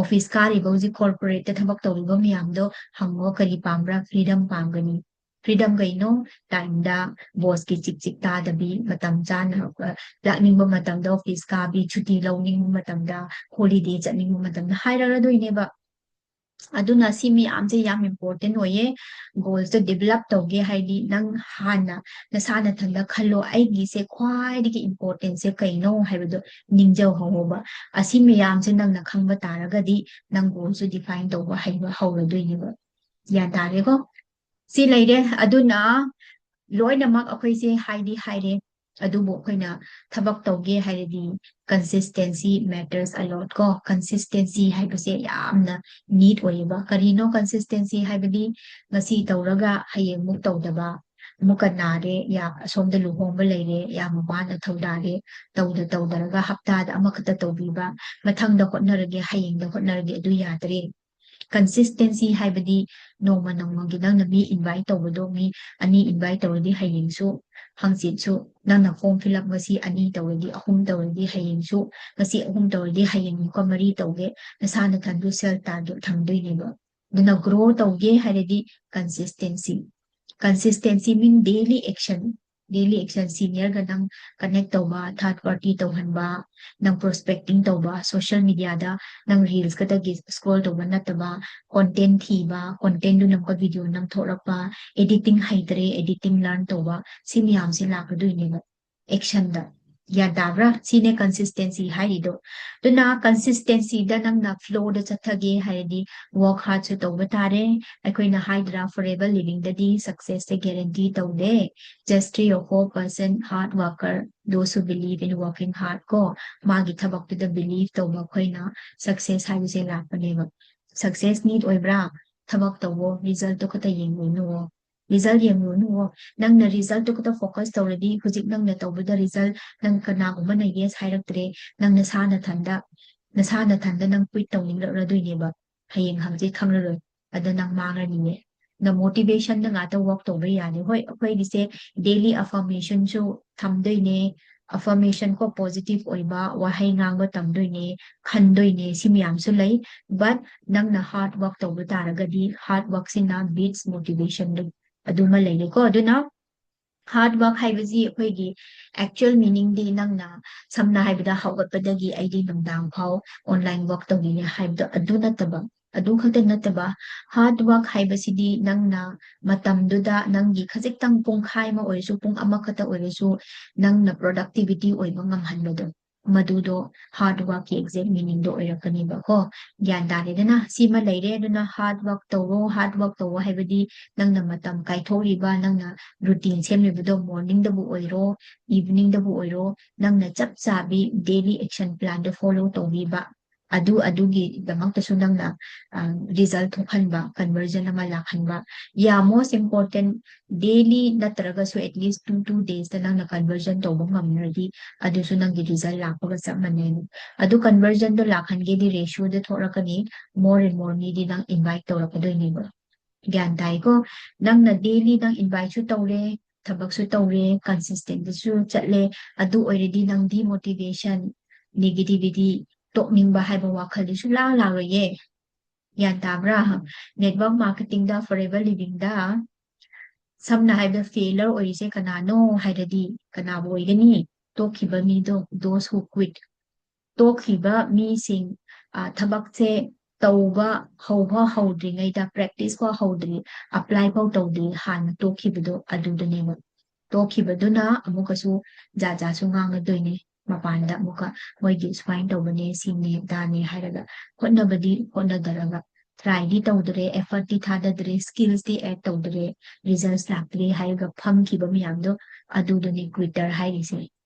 Office ꯀꯥꯔꯤꯕ ꯍꯧꯖꯤꯛ corporate ꯇ ꯊꯕꯛ ꯇꯧꯔꯤꯕ ꯃꯌꯥꯝꯗꯣ ꯍꯪꯉꯣ, ꯀꯔꯤ ꯄꯥꯝꯕ꯭ꯔꯥ? Freedom ꯄꯥꯝꯒꯅꯤ꯫ Freedom ꯀꯩꯅꯣ? Time ꯗ boss ꯀꯤ ꯆꯤꯛ ꯆꯤꯛ ꯇꯥꯗꯕꯤ, ꯃꯇꯝ ꯆꯥꯅ, ꯑ, ꯂꯥꯛꯅꯤꯡꯕ ꯃꯇꯝꯗ office ꯀꯥꯕꯤ, ꯁꯨꯇꯤ ꯂꯧꯅꯤꯡꯕ ꯃꯇꯝꯗ, holiday ꯆꯠꯅꯤꯡꯕ ꯃꯇꯝꯗ ꯍꯥꯏꯔꯛꯑꯗꯣꯏꯅꯦꯕ꯫ ꯑꯗꯨꯅ ꯁꯤ ꯃꯌꯥꯝꯁꯦ ꯌꯥꯝ important ꯑꯣꯏꯌꯦ꯫ Goals ꯇꯣ develop ꯇꯧꯒꯦ ꯍꯥꯏꯗꯤ ꯅꯪ ꯍꯥꯟꯅ ꯅꯁꯥ ꯅꯊꯟꯗ ꯈꯜꯂꯣ, "ꯑꯩꯒꯤꯁꯦ ꯈ꯭ꯋꯥꯏꯗꯒꯤ important ꯁꯦ ꯀꯩꯅꯣ?" ꯍꯥꯏꯕꯗꯣ ꯅꯤꯡꯖꯧꯍꯧꯕ꯫ ꯑꯁꯤ ꯃꯌꯥꯝꯁꯦ ꯅꯪꯅ ꯈꯪꯕ ꯇꯥꯔꯒꯗꯤ ꯅꯪ goals ꯁꯨ define ꯇꯧꯕ ꯍꯩꯕ ꯍꯧꯔꯗꯣꯏꯅꯦꯕ꯫ ꯒ꯭ꯌꯥꯟ ꯇꯥꯔꯦꯀꯣ? ꯁꯤ ꯂꯩꯔꯦ꯫ ꯑꯗꯨꯅ ꯂꯣꯏꯅꯃꯛ ꯑꯩꯈꯣꯏꯁꯦ ꯍꯥꯏꯗꯤ ꯍꯥꯏꯔꯦ, ꯑꯗꯨꯕꯨ ꯑꯩꯈꯣꯏꯅ ꯊꯕꯛ ꯇꯧꯒꯦ ꯍꯥꯏꯔꯗꯤ consistency matters a lot ꯀꯣ꯫ Consistency ꯍꯥꯏꯕꯁꯦ ꯌꯥꯝꯅ need ꯑꯣꯏꯌꯦꯕ꯫ ꯀꯔꯤꯅꯣ consistency ꯍꯥꯏꯕꯗꯤ? ꯉꯁꯤ ꯇꯧꯔꯒ ꯍꯌꯦꯡꯃꯨꯛ ꯇꯧꯗꯕ, ꯑꯃꯨꯛꯀ ꯅꯥꯔꯦ, ꯌꯥ, ꯑꯁꯣꯝꯗ ꯂꯨꯍꯣꯡꯕ ꯂꯩꯔꯦ, ꯌꯥꯝ ꯋꯥꯅ ꯊꯧꯗꯥꯔꯦ, ꯇꯧꯗ ꯇꯧꯗꯔꯒ ꯍꯞꯇꯥꯗ ꯑꯃꯈꯛꯇ ꯇꯧꯕꯤꯕ, ꯃꯊꯪꯗ ꯍꯣꯠꯅꯔꯒꯦ, ꯍꯌꯦꯡꯗ ꯍꯣꯠꯅꯔꯒꯦ, ꯑꯗꯨ ꯌꯥꯗ꯭ꯔꯦ꯫ Consistency ꯍꯥꯏꯕꯗꯤ ꯅꯣꯡꯃ ꯅꯣꯡꯃꯒꯤ ꯅꯪꯅ ꯃꯤ invite ꯇꯧꯕꯗꯣ, ꯃꯤ ꯑꯅꯤ invite ꯇꯧꯔꯗꯤ ꯍꯌꯦꯡꯁꯨ, ꯍꯪꯆꯤꯠꯁꯨ, ꯅꯪꯅ form fill up ꯉꯁꯤ ꯑꯅꯤ ꯇꯧꯔꯗꯤ, ꯑꯍꯨꯝ ꯇꯧꯔꯗꯤ ꯍꯌꯦꯡꯁꯨ, ꯉꯁꯤ ꯑꯍꯨꯝ ꯇꯧꯔꯗꯤ ꯍꯌꯦꯡ ꯑꯃꯨꯛꯀ ꯃꯔꯤ ꯇꯧꯒꯦ, ꯅꯁꯥ ꯅꯊꯟꯗꯨ self target ꯊꯝꯗꯣꯏꯅꯦꯕ꯫ ꯑꯗꯨꯅ grow ꯇꯧꯒꯦ ꯍꯥꯏꯔꯗꯤ consistency, consistency mean daily action, daily action, senior ꯒ ꯅꯪ connect ꯇꯧꯕ, third party ꯇꯧꯍꯟꯕ, ꯅꯪ prospecting ꯇꯧꯕ, social media ꯗ ꯅꯪ reels ꯈꯛꯇꯒꯤ scroll ꯇꯧꯕ ꯅꯠꯇꯕ, content ꯊꯤꯕ, content ꯗꯨ ꯅꯝꯕ video ꯅꯝꯊꯣꯛꯂꯛꯄ, editing ꯍꯩꯇ꯭ꯔꯦ editing learn ꯇꯧꯕ, ꯁꯤ ꯃꯌꯥꯝꯁꯦ ꯂꯥꯛꯀꯗꯣꯏꯅꯦꯕ action ꯗ꯫ ꯒ꯭ꯌꯥꯟ ꯇꯥꯕ꯭ꯔꯥ? ꯁꯤꯅꯦ consistency ꯍꯥꯏꯔꯤꯗꯣ꯫ ꯑꯗꯨꯅ consistency ꯗ ꯅꯪꯅ flow ꯗ ꯆꯠꯊꯒꯦ ꯍꯥꯏꯔꯗꯤ work hard ꯁꯨ ꯇꯧꯕ ꯇꯥꯔꯦ꯫ ꯑꯩꯈꯣꯏꯅ ꯍꯥꯏꯗ꯭ꯔꯥ, forever living ꯗꯗꯤ success ꯁꯦ guarantee ꯇꯧꯗꯦ꯫ Just three or four percent hard worker, those who believe in working hard ꯀꯣ, ꯃꯥꯒꯤ ꯊꯕꯛꯇꯨꯗ believe ꯇꯧꯕ ꯑꯩꯈꯣꯏꯅ success ꯍꯥꯏꯕꯁꯦ ꯂꯥꯛꯄꯅꯦꯕ꯫ Success need ꯑꯣꯏꯕ꯭ꯔꯥ? ꯊꯕꯛ ꯇꯧꯋꯣ, result ꯇꯣ ꯈꯛꯇ ꯌꯦꯡꯉꯨꯅꯨꯋꯣ꯫ Result ꯌꯦꯡꯉꯨꯅꯨꯋꯣ꯫ ꯅꯪꯅ result ꯇꯣ ꯈꯛꯇ focus ꯇꯧꯔꯗꯤ ꯍꯧꯖꯤꯛ ꯅꯪꯅ ꯇꯧꯕꯗ result, ꯅꯪ ꯀꯅꯥꯒꯨꯝꯕꯅ yes ꯍꯥꯏꯔꯛꯇ꯭ꯔꯦ, ꯅꯪ ꯅꯁꯥ ꯅꯊꯟꯗ, ꯅꯁꯥ ꯅꯊꯟꯗ ꯅꯪ quit ꯇꯧꯅꯤꯡꯂꯛꯂꯗꯣꯏꯅꯦꯕ꯫ ꯍꯌꯦꯡ ꯍꯪꯆꯤꯠ ꯈꯪꯂꯔꯣꯏ꯫ ꯑꯗ ꯅꯪ ꯃꯥꯡꯉꯅꯤꯌꯦ꯫ ꯅ motivation ꯗ ꯉꯥꯛꯇ work ꯇꯧꯕ ꯌꯥꯗꯦ꯫ ꯍꯣꯏ, ꯑꯩꯈꯣꯏꯒꯤꯁꯦ daily affirmation ꯁꯨ ꯊꯝꯗꯣꯏꯅꯦ꯫ Affirmation ꯀꯣ, positive ꯑꯣꯏꯕ ꯋꯥꯍꯩ ꯉꯥꯡꯕ ꯇꯝꯗꯣꯏꯅꯦ, ꯈꯟꯗꯣꯏꯅꯦ, ꯁꯤ ꯃꯌꯥꯝꯁꯨ ꯂꯩ꯫ But ꯅꯪꯅ hard work ꯇꯧꯕ ꯇꯥꯔꯒꯗꯤ, hard work ꯁꯤꯅ beats motivation ꯗꯣ ꯑꯗꯨꯃ ꯂꯩꯔꯦꯀꯣ꯫ ꯑꯗꯨꯅ hard work ꯍꯥꯏꯕꯁꯤ ꯑꯩꯈꯣꯏꯒꯤ actual meaning ꯗꯤ ꯅꯪꯅ ꯁꯝꯅ ꯍꯥꯏꯕꯗ ꯍꯧꯒꯠꯄꯗꯒꯤ ꯑꯩꯗꯤ ꯅꯨꯡꯗꯥꯡ ꯐꯥꯎ online work ꯇꯧꯅꯤꯡꯉꯦ ꯍꯥꯏꯕꯗꯣ ꯑꯗꯨ ꯅꯠꯇꯕ, ꯑꯗꯨ ꯈꯛꯇ ꯅꯠꯇꯕ, hard work ꯍꯥꯏꯕꯁꯤꯗꯤ ꯅꯪꯅ ꯃꯇꯝꯗꯨꯗ ꯅꯪꯒꯤ ꯈꯖꯤꯛꯇꯪ ꯄꯨꯡꯈꯥꯏ ꯑꯃ ꯑꯣꯏꯔꯁꯨ, ꯄꯨꯡ ꯑꯃꯈꯛꯇ ꯑꯣꯏꯔꯁꯨ ꯅꯪꯅ productivity ꯑꯣꯏꯕ ꯉꯝꯍꯟꯕꯗꯣ, ꯃꯗꯨꯗꯣ hard work ꯀꯤ exact meaning ꯗꯣ ꯑꯣꯏꯔꯛꯀꯅꯦꯕꯀꯣ꯫ ꯒ꯭ꯌꯥꯟ ꯇꯥꯔꯦꯗꯅ? ꯁꯤꯃ ꯂꯩꯔꯦ꯫ ꯑꯗꯨꯅ hard work ꯇꯧꯔꯣ, hard work ꯇꯧꯔꯣ ꯍꯥꯏꯕꯗꯤ ꯅꯪꯅ ꯃꯇꯝ ꯀꯥꯏꯊꯣꯛꯂꯤꯕ, ꯅꯪꯅ routine ꯁꯦꯝꯂꯤꯕꯗꯣ, morning ꯗꯕꯨ ꯑꯣꯏꯔꯣ, evening ꯗꯕꯨ ꯑꯣꯏꯔꯣ, ꯅꯪꯅ ꯆꯞ ꯆꯥꯕꯤ daily action plan ꯗꯣ follow ꯇꯧꯕꯤꯕ꯫ ꯑꯗꯨ ꯑꯗꯨꯒꯤꯗꯃꯛꯇꯁꯨ ꯅꯪꯅ ꯔꯤꯖꯜ ꯊꯣꯛꯍꯟꯕ, ꯀꯟꯚꯔꯖꯟ ꯑꯃ ꯂꯥꯛꯍꯟꯕ, ꯌꯥ most important, daily ꯅꯠꯇ꯭ꯔꯒꯁꯨ at least two two days ꯇ ꯅꯪꯅ ꯀꯟꯚꯔꯖꯟ ꯇꯧꯕ ꯉꯝꯅꯔꯗꯤ ꯑꯗꯨꯁꯨ ꯅꯪꯒꯤ ꯔꯤꯖꯜ ꯂꯥꯛꯄꯒ ꯆꯞ ꯃꯥꯟꯅꯩ꯫ ꯑꯗꯨ ꯀꯟꯚꯔꯖꯟꯗꯣ ꯂꯥꯛꯍꯟꯒꯦꯗꯤ ꯔꯦꯁꯤꯌꯣꯗ ꯊꯣꯛꯂꯛꯀꯅꯤ, more and more ꯃꯤꯗꯤ ꯅꯪ ꯏꯟꯚꯥꯏꯠ ꯇꯧꯔꯛꯀꯗꯣꯏꯅꯦꯕ꯫ ꯒ꯭ꯌꯥꯟ ꯇꯥꯏꯀꯣ? ꯅꯪꯅ ꯗꯦꯂꯤ ꯅꯪ ꯏꯟꯚꯥꯏꯠꯁꯨ ꯇꯧꯔꯦ, ꯊꯕꯛꯁꯨ ꯇꯧꯔꯦ, ꯀꯟꯁꯤꯁꯇꯦꯟꯁꯨ ꯆꯠꯂꯦ, ꯑꯗꯨ ꯑꯣꯏꯔꯗꯤ ꯅꯪ ꯗꯤꯃꯣꯇꯤꯚꯦꯁꯟ, ꯅꯦꯒꯦꯇꯤꯚꯤꯇꯤ, ꯇꯣꯛꯅꯤꯡꯕ ꯍꯥꯏꯕ ꯋꯥꯈꯜꯗꯨꯁꯨ ꯂꯥꯛ ꯂꯥꯛꯂꯣꯏꯌꯦ꯫ ꯒ꯭ꯌꯥꯟ ꯇꯥꯕ꯭ꯔꯥ? ꯅꯦꯠꯋꯥꯔꯛ ꯃꯥꯔꯀꯦꯇꯤꯡꯗ, ꯐꯣꯔ ꯑꯦꯚꯔ ꯂꯤꯚꯤꯡꯗ ꯁꯝꯅ ꯍꯥꯏꯕꯗ ꯐꯦꯂꯔ ꯑꯣꯏꯔꯤꯁꯦ ꯀꯅꯥꯅꯣ ꯍꯥꯏꯔꯗꯤ ꯀꯅꯥꯕꯨ ꯑꯣꯏꯒꯅꯤ? ꯇꯣꯛꯈꯤꯕ ꯃꯤꯗꯣ, those who quit꯫ ꯇꯣꯛꯈꯤꯕ ꯃꯤꯁꯤꯡ, ꯊꯕꯛꯁꯦ ꯇꯧꯕ ꯍꯧꯕ ꯍꯧꯗ꯭ꯔꯤꯉꯩꯗ, ꯄ꯭ꯔꯦꯛꯇꯤꯁ ꯐꯥꯎ ꯍꯧꯗ꯭ꯔꯤ, ꯑꯦꯄ꯭ꯂꯥꯏ ꯐꯥꯎ ꯇꯧꯗ꯭ꯔꯤ, ꯍꯥꯟꯅ ꯇꯣꯛꯈꯤꯕꯗꯣ ꯑꯗꯨꯗꯅꯦꯕ꯫ ꯇꯣꯛꯈꯤꯕꯗꯨꯅ ꯑꯃꯨꯛꯀꯁꯨ ꯖꯥꯠ ꯖꯥꯠꯁꯨ ꯉꯥꯡꯒꯗꯣꯏꯅꯦ ꯃꯄꯥꯟꯗ ꯑꯃꯨꯛꯀ, "ꯃꯣꯏꯗꯤ ꯁꯨꯃꯥꯏꯅ ꯇꯧꯕꯅꯦ, ꯁꯤꯅꯦ ꯑꯗꯥꯅꯦ" ꯍꯥꯏꯔꯒ꯫ ꯍꯣꯠꯅꯕꯗꯤ ꯍꯣꯠꯅꯗꯔꯒ, ꯇ꯭ꯔꯥꯏꯗꯤ ꯇꯧꯗ꯭ꯔꯦ, ꯑꯦꯐꯔꯠꯇꯤ ꯊꯥꯗꯗ꯭ꯔꯦ, ꯁ꯭ꯀꯤꯜꯁꯇꯤ ꯑꯦꯗ ꯇꯧꯗ꯭ꯔꯦ, ꯔꯤꯖꯜꯁ ꯂꯥꯛꯇ꯭ꯔꯦ ꯍꯥꯏꯔꯒ ꯐꯝꯈꯤꯕ ꯃꯌꯥꯝꯗꯣ, ꯑꯗꯨꯗꯨꯅꯦ ꯀ꯭ꯋꯤꯇꯔ ꯍꯥꯏꯔꯤꯁꯦ꯫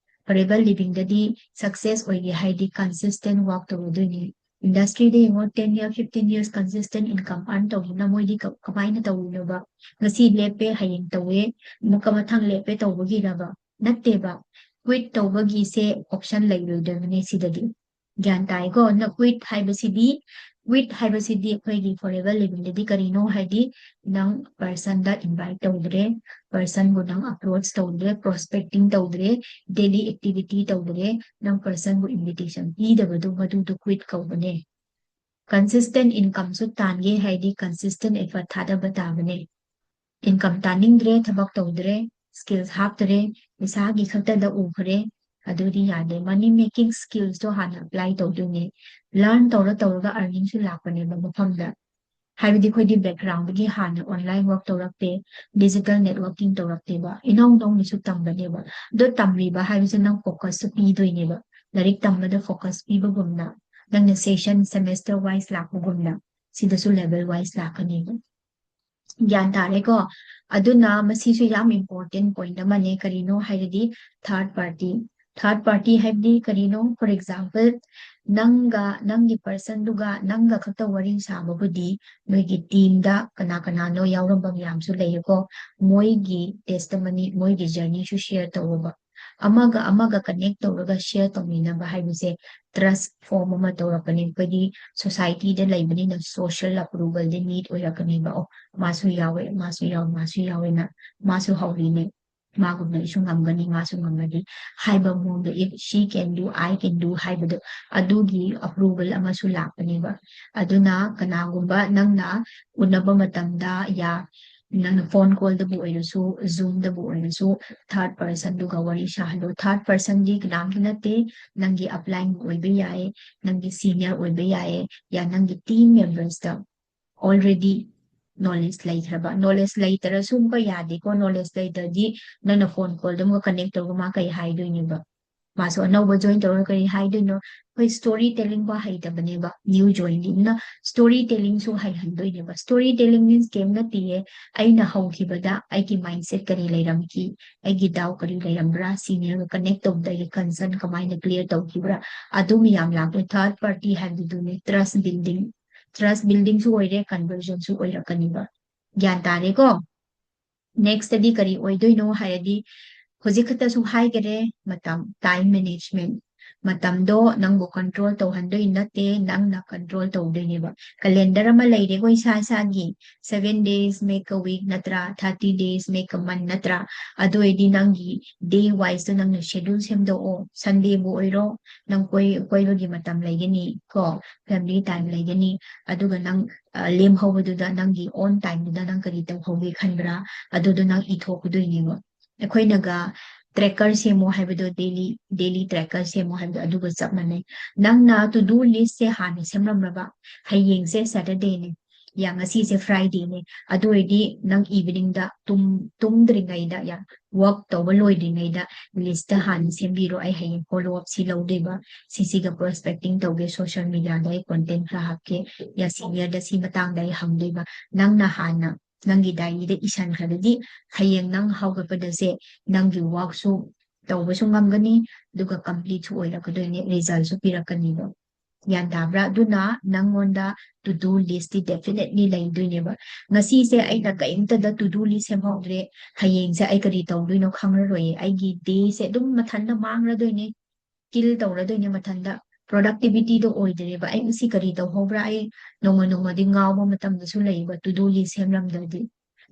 ꯐꯣꯔ ꯑꯦꯚꯔ ꯂꯤꯚꯤꯡꯗꯗꯤ ꯁꯛꯁꯦꯁ ꯑꯣꯏꯒꯦ ꯍꯥꯏꯗꯤ ꯀꯟꯁꯤꯁꯇꯦꯟ ꯋꯥꯛ ꯇꯧꯔꯗꯣꯏꯅꯦ꯫ ꯏꯟꯗꯁꯇ꯭ꯔꯤꯗ ꯌꯦꯡꯉꯣ, ten year, fifteen years consistent income earn ꯇꯧꯗꯨꯅ ꯃꯣꯏꯗꯤ ꯀꯃꯥꯏꯅ ꯇꯧꯔꯤꯅꯣꯕ? ꯉꯁꯤ ꯂꯦꯞꯄꯦ, ꯍꯌꯦꯡ ꯇꯧꯋꯦ, ꯑꯃꯨꯛꯀ ꯃꯊꯪ ꯂꯦꯞꯄꯦ ꯇꯧꯕꯒꯤꯔꯕ? ꯅꯠꯇꯦꯕ꯫ ꯀ꯭ꯋꯤꯠ ꯇꯧꯕꯒꯤꯁꯦ ꯑꯣꯞꯁꯟ ꯂꯩꯔꯣꯏꯗꯕꯅꯦ ꯁꯤꯗꯗꯤ꯫ ꯒ꯭ꯌꯥꯟ ꯇꯥꯏꯀꯣ? ꯅ ꯀ꯭ꯋꯤꯠ ꯍꯥꯏꯕꯁꯤꯗꯤ, ꯀ꯭ꯋꯤꯠ ꯍꯥꯏꯕꯁꯤꯗꯤ ꯑꯩꯈꯣꯏꯒꯤ ꯐꯣꯔ ꯑꯦꯚꯔ ꯂꯤꯚꯤꯡꯗꯗꯤ ꯀꯔꯤꯅꯣ ꯍꯥꯏꯗꯤ, ꯅꯪ ꯄꯔꯁꯟꯗ ꯏꯟꯚꯥꯏꯠ ꯇꯧꯗ꯭ꯔꯦ, ꯄꯔꯁꯟꯕꯨ ꯅꯪ ꯑꯦꯄ꯭ꯔꯣꯆ ꯇꯧꯗ꯭ꯔꯦ, ꯄ꯭ꯔꯣꯁꯄꯦꯛꯇꯤꯡ ꯇꯧꯗ꯭ꯔꯦ, ꯗꯦꯂꯤ ꯑꯦꯛꯇꯤꯚꯤꯇꯤ ꯇꯧꯗ꯭ꯔꯦ, ꯅꯪ ꯄꯔꯁꯟꯕꯨ ꯏꯟꯚꯤꯇꯦꯁꯟ ꯄꯤꯗꯕꯗꯣ, ꯃꯗꯨꯗꯣ ꯀ꯭ꯋꯤꯠ ꯀꯧꯕꯅꯦ꯫ ꯀꯟꯁꯤꯁꯇꯦꯟ ꯏꯟꯀꯝꯁꯨ ꯇꯥꯟꯒꯦ ꯍꯥꯏꯗꯤ ꯀꯟꯁꯤꯁꯇꯦꯟ ꯑꯦꯐꯔꯠ ꯊꯥꯗꯕ ꯇꯥꯕꯅꯦ꯫ ꯏꯟꯀꯝ ꯇꯥꯅꯤꯡꯗ꯭ꯔꯦ, ꯊꯕꯛ ꯇꯧꯗ꯭ꯔꯦ, ꯁ꯭ꯀꯤꯜꯁ ꯍꯥꯞꯇ꯭ꯔꯦ, ꯏꯁꯥꯒꯤ ꯈꯛꯇꯗ ꯎꯈ꯭ꯔꯦ, ꯑꯗꯨꯗꯤ ꯌꯥꯗꯦ꯫ ꯃꯅꯤ ꯃꯦꯀꯤꯡ ꯁ꯭ꯀꯤꯜꯁꯇꯣ ꯍꯥꯟꯅ ꯑꯦꯄ꯭ꯂꯥꯏ ꯇꯧꯗꯣꯏꯅꯦ꯫ ꯂꯔꯟ ꯇꯧꯔ ꯇꯧꯔꯒ ꯑꯔꯅꯤꯡꯁꯨ ꯂꯥꯛꯄꯅꯦꯕ ꯃꯐꯝꯗ꯫ ꯍꯥꯏꯕꯗꯤ ꯑꯩꯈꯣꯏꯗꯤ ꯕꯦꯛꯒ꯭ꯔꯥꯎꯟꯗꯒꯤ ꯍꯥꯟꯅ ꯑꯣꯟꯂꯥꯏꯟ ꯋꯥꯔꯛ ꯇꯧꯔꯛꯇꯦ, ꯗꯤꯖꯤꯇꯦꯜ ꯅꯦꯠꯋꯥꯔꯀꯤꯡ ꯇꯧꯔꯛꯇꯦꯕ, ꯏꯅꯧ ꯅꯧꯅꯁꯨ ꯇꯝꯕꯅꯦꯕ꯫ ꯑꯗꯣ ꯇꯝꯂꯤꯕ ꯍꯥꯏꯕꯁꯦ ꯅꯪ ꯐꯣꯀꯁꯁꯨ ꯄꯤꯗꯣꯏꯅꯦꯕ, ꯂꯥꯏꯔꯤꯛ ꯇꯝꯕꯗ ꯐꯣꯀꯁ ꯄꯤꯕꯒꯨꯝꯅ, ꯅꯪꯅ ꯁꯦꯁꯟ ꯁꯦꯃꯦꯁꯇꯔ ꯋꯥꯏꯁ ꯂꯥꯛꯄꯒꯨꯝꯅ ꯁꯤꯗꯁꯨ ꯂꯦꯚꯦꯜ ꯋꯥꯏꯁ ꯂꯥꯛꯀꯅꯦꯕ꯫ ꯒ꯭ꯌꯥꯟ ꯇꯥꯔꯦꯀꯣ? ꯑꯗꯨꯅ ꯃꯁꯤꯁꯨ ꯌꯥꯝ ꯏꯝꯄꯣꯔꯇꯦꯟ ꯄꯣꯏꯟꯠ ꯑꯃꯅꯦ꯫ ꯀꯔꯤꯅꯣ ꯍꯥꯏꯔꯗꯤ, ꯊꯥꯔꯠ ꯄꯥꯔꯇꯤ, Third party ꯍꯥꯏꯕꯗꯤ ꯀꯔꯤꯅꯣ? For example, ꯅꯪꯒ ꯅꯪꯒꯤ personꯗꯨꯒ ꯅꯪꯒ ꯈꯛꯇ ꯋꯥꯔꯤ ꯁꯥꯕꯕꯨꯗꯤ ꯅꯣꯏꯒꯤ teamꯗ ꯀꯅꯥ ꯀꯅꯥꯅꯣ ꯌꯥꯎꯔꯝꯕ ꯃꯌꯥꯝꯁꯨ ꯂꯩꯌꯦꯀꯣ꯫ ꯃꯣꯏꯒꯤ testimony, ꯃꯣꯏꯒꯤ journeyꯁꯨ share ꯇꯧꯔꯨꯕ꯫ ꯑꯃꯒ ꯑꯃꯒ connect ꯇꯧꯔꯒ share ꯇꯧꯃꯤꯟꯅꯕ ꯍꯥꯏꯕꯁꯦ trust form ꯑꯃ ꯇꯧꯔꯛꯄꯅꯤ꯫ ꯑꯩꯈꯣꯏꯗꯤ societyꯗ ꯂꯩꯕꯅꯤꯅ social approvalꯗꯤ need ꯑꯣꯏꯔꯛꯀꯅꯦꯕ꯫ ꯑꯣ, ꯃꯥꯁꯨ ꯌꯥꯎꯋꯦ, ꯃꯥꯁꯨ ꯌꯥꯎꯋꯦ, ꯃꯥꯁꯨ ꯌꯥꯎꯋꯦꯅ, ꯃꯥꯁꯨ ꯍꯧꯔꯤꯅꯦ, ꯃꯥꯒꯨꯝꯅ ꯑꯩꯁꯨ ꯉꯝꯒꯅꯤ, ꯃꯥꯁꯨ ꯉꯝꯒꯅꯤ ꯍꯥꯏꯕ ꯃꯑꯣꯡꯗ, if she can do, I can do ꯍꯥꯏꯕꯗꯣ, ꯑꯗꯨꯒꯤ approval ꯑꯃꯁꯨ ꯂꯥꯛꯄꯅꯦꯕ꯫ ꯑꯗꯨꯅ ꯀꯅꯥꯒꯨꯝꯕ ꯅꯪꯅ ꯎꯅꯕ ꯃꯇꯝꯗ, ꯌꯥ, ꯅꯪꯅ phone callꯗꯕꯨ ꯑꯣꯏꯔꯁꯨ, Zoomꯗꯕꯨ ꯑꯣꯏꯔꯁꯨ, third personꯗꯨꯒ ꯋꯥꯔꯤ ꯁꯥꯍꯜꯂꯣ꯫ Third personꯗꯤ ꯀꯅꯥꯝꯇ ꯅꯠꯇꯦ, ꯅꯪꯒꯤ upline ꯑꯣꯏꯕ ꯌꯥꯏ, ꯅꯪꯒꯤ senior ꯑꯣꯏꯕ ꯌꯥꯏ, ꯌꯥ ꯅꯪꯒꯤ team membersꯇ already knowledge ꯂꯩꯈ꯭ꯔꯕ꯫ Knowledge ꯂꯩꯇ꯭ꯔꯁꯨ ꯑꯃꯨꯛꯀ ꯌꯥꯗꯦꯀꯣ꯫ Knowledge ꯂꯩꯇ꯭ꯔꯗꯤ ꯅꯪꯅ phone callꯗ ꯑꯃꯨꯛꯀ connect ꯇꯧꯔꯒ ꯃꯥ ꯀꯩ ꯍꯥꯏꯗꯣꯏꯅꯦꯕ? ꯃꯥꯁꯨ ꯑꯅꯧꯕ join ꯇꯧꯔꯒ ꯀꯔꯤ ꯍꯥꯏꯗꯣꯏꯅꯣ? ꯑꯩꯈꯣꯏ story tellingꯐꯥꯎ ꯍꯩꯇꯕꯅꯦꯕ, new joinꯗꯤ꯫ ꯑꯗꯨꯅ story tellingꯁꯨ ꯍꯩꯍꯟꯗꯣꯏꯅꯦꯕ꯫ Story telling means ꯀꯩꯝ ꯅꯠꯇꯦꯌꯦ, ꯑꯩꯅ ꯍꯧꯈꯤꯕꯗ ꯑꯩꯒꯤ mindset ꯀꯔꯤ ꯂꯩꯔꯝꯈꯤ, ꯑꯩꯒꯤ doubt ꯀꯔꯤ ꯂꯩꯔꯝꯕ꯭ꯔꯥ, seniorꯒ connect ꯇꯧꯕꯗ ꯑꯩꯒꯤ concern ꯀꯃꯥꯏꯅ clear ꯇꯧꯈꯤꯕ꯭ꯔꯥ, ꯑꯗꯨ ꯃꯌꯥꯝ ꯂꯥꯛꯄ꯫ Third party ꯍꯥꯏꯕꯗꯨꯅꯦ trust building꯫ Trust buildingꯁꯨ ꯑꯣꯏꯔꯦ, conversionꯁꯨ ꯑꯣꯏꯔꯛꯀꯅꯤꯕ꯫ ꯒ꯭ꯌꯥꯟ ꯇꯥꯔꯦꯀꯣ? Nextꯇꯗꯤ ꯀꯔꯤ ꯑꯣꯏꯗꯣꯏꯅꯣ ꯍꯥꯏꯔꯗꯤ, ꯍꯧꯖꯤꯛ ꯈꯛꯇꯁꯨ ꯍꯥꯏꯈꯔꯦ, ꯃꯇꯝ, time management꯫ ꯃꯇꯝꯗꯣ ꯅꯪꯕꯨ control ꯇꯧꯍꯟꯗꯣꯏ ꯅꯠꯇꯦ, ꯅꯪꯅ control ꯇꯧꯗꯣꯏꯅꯦꯕ꯫ Calendar ꯑꯃ ꯂꯩꯔꯦꯀꯣ ꯏꯁꯥ ꯏꯁꯥꯒꯤ, seven days make a week ꯅꯠꯇ꯭ꯔꯥ, thirty days make a month ꯅꯠꯇ꯭ꯔꯥ? ꯑꯗꯨ ꯑꯣꯏꯔꯗꯤ ꯅꯪꯒꯤ day wiseꯇꯣ ꯅꯪꯅ schedule ꯁꯦꯝꯗꯣꯛꯑꯣ꯫ Sundayꯕꯨ ꯑꯣꯏꯔꯣ, ꯅꯪ ꯀꯣꯏ-, ꯀꯣꯏꯕꯒꯤ ꯃꯇꯝ ꯂꯩꯒꯅꯤ ꯀꯣ, family time ꯂꯩꯒꯅꯤ꯫ ꯑꯗꯨꯒ ꯅꯪ, ꯑ, ꯂꯦꯝꯍꯧꯕꯗꯨꯗ ꯅꯪꯒꯤ own timeꯗꯨꯗ ꯅꯪ ꯀꯔꯤ ꯇꯧꯍꯧꯒꯦ ꯈꯟꯕ꯭ꯔꯥ, ꯑꯗꯨꯗꯣ ꯅꯪ ꯏꯊꯣꯛꯀꯗꯣꯏꯅꯦꯕ꯫ ꯑꯩꯈꯣꯏꯅꯒ tracker ꯁꯦꯝꯃꯣ ꯍꯥꯏꯕꯗꯣ, daily, daily tracker ꯁꯦꯝꯃꯣ ꯍꯥꯏꯕꯗꯣ, ꯑꯗꯨꯒ ꯆꯞ ꯃꯥꯟꯅꯩ꯫ ꯅꯪꯅ to do listꯁꯦ ꯍꯥꯟꯅ ꯁꯦꯝꯂꯝꯂꯕ, ꯍꯌꯦꯡꯁꯦ Saturdayꯅꯦ, ꯌꯥ, ꯉꯁꯤꯁꯦ Fridayꯅꯦ, ꯑꯗꯨ ꯑꯣꯏꯔꯗꯤ ꯅꯪ eveningꯗ ꯇꯨꯝ-, ꯇꯨꯝꯗ꯭ꯔꯤꯉꯩꯗ, ꯌꯥ, work ꯇꯧꯕ ꯂꯣꯏꯗ꯭ꯔꯤꯉꯩꯗ listꯇ ꯍꯥꯟꯅ ꯁꯦꯝꯕꯤꯔꯣ꯫ "ꯑꯩ ꯍꯌꯦꯡ follow up ꯁꯤ ꯂꯧꯗꯣꯏꯕ, ꯁꯤꯁꯤꯒ prospecting ꯇꯧꯒꯦ, social mediaꯗ ꯑꯩ content ꯈꯔ ꯍꯥꯞꯀꯦ, ꯌꯥ, seniorꯗ ꯁꯤ ꯃꯇꯥꯡꯗ ꯑꯩ ꯍꯪꯗꯣꯏꯕ"꯫ ꯅꯪꯅ ꯍꯥꯟꯅ ꯅꯪꯒꯤ diaryꯗ ꯏꯁꯟꯈ꯭ꯔꯒꯗꯤ, ꯍꯌꯦꯡ ꯅꯪ ꯍꯧꯒꯠꯄꯗꯁꯦ ꯅꯪꯒꯤ workꯁꯨ ꯇꯧꯕꯁꯨ ꯉꯝꯒꯅꯤ, ꯑꯗꯨꯒ complete ꯁꯨ ꯑꯣꯏꯔꯛꯀꯗꯣꯏꯅꯦ, result ꯁꯨ ꯄꯤꯔꯛꯀꯅꯤꯕ꯫ ꯒ꯭ꯌꯥꯟ ꯇꯥꯕ꯭ꯔꯥ? ꯑꯗꯨꯅ ꯅꯪꯉꯣꯟꯗ to do list T definitely ꯂꯩꯗꯣꯏꯅꯦꯕ꯫ ꯉꯁꯤꯁꯦ ꯑꯩꯅ ꯀꯔꯤꯝꯇꯗ to do list ꯁꯦꯝꯍꯧꯗ꯭ꯔꯦ, ꯍꯌꯦꯡꯁꯦ ꯑꯩ ꯀꯔꯤ ꯇꯧꯗꯣꯏꯅꯣ ꯈꯪꯉꯔꯣꯏꯌꯦ꯫ ꯑꯩꯒꯤ day ꯁꯦ ꯑꯗꯨꯝ ꯃꯊꯟꯇ ꯃꯥꯡꯔꯗꯣꯏꯅꯦ, kill ꯇꯧꯔꯗꯣꯏꯅꯦ ꯃꯊꯟꯇ꯫ Productivity ꯗꯣ ꯑꯣꯏꯗ꯭ꯔꯦꯕ꯫ ꯑꯩ ꯉꯁꯤ ꯀꯔꯤ ꯇꯧꯍꯧꯕ꯭ꯔꯥ? ꯑꯩ ꯅꯣꯡꯃ ꯅꯣꯡꯃꯗꯤ ꯉꯥꯎꯕ ꯃꯇꯝꯗꯁꯨ ꯂꯩꯌꯦꯕ, to do list ꯁꯦꯝꯂꯝꯗ꯭ꯔꯗꯤ꯫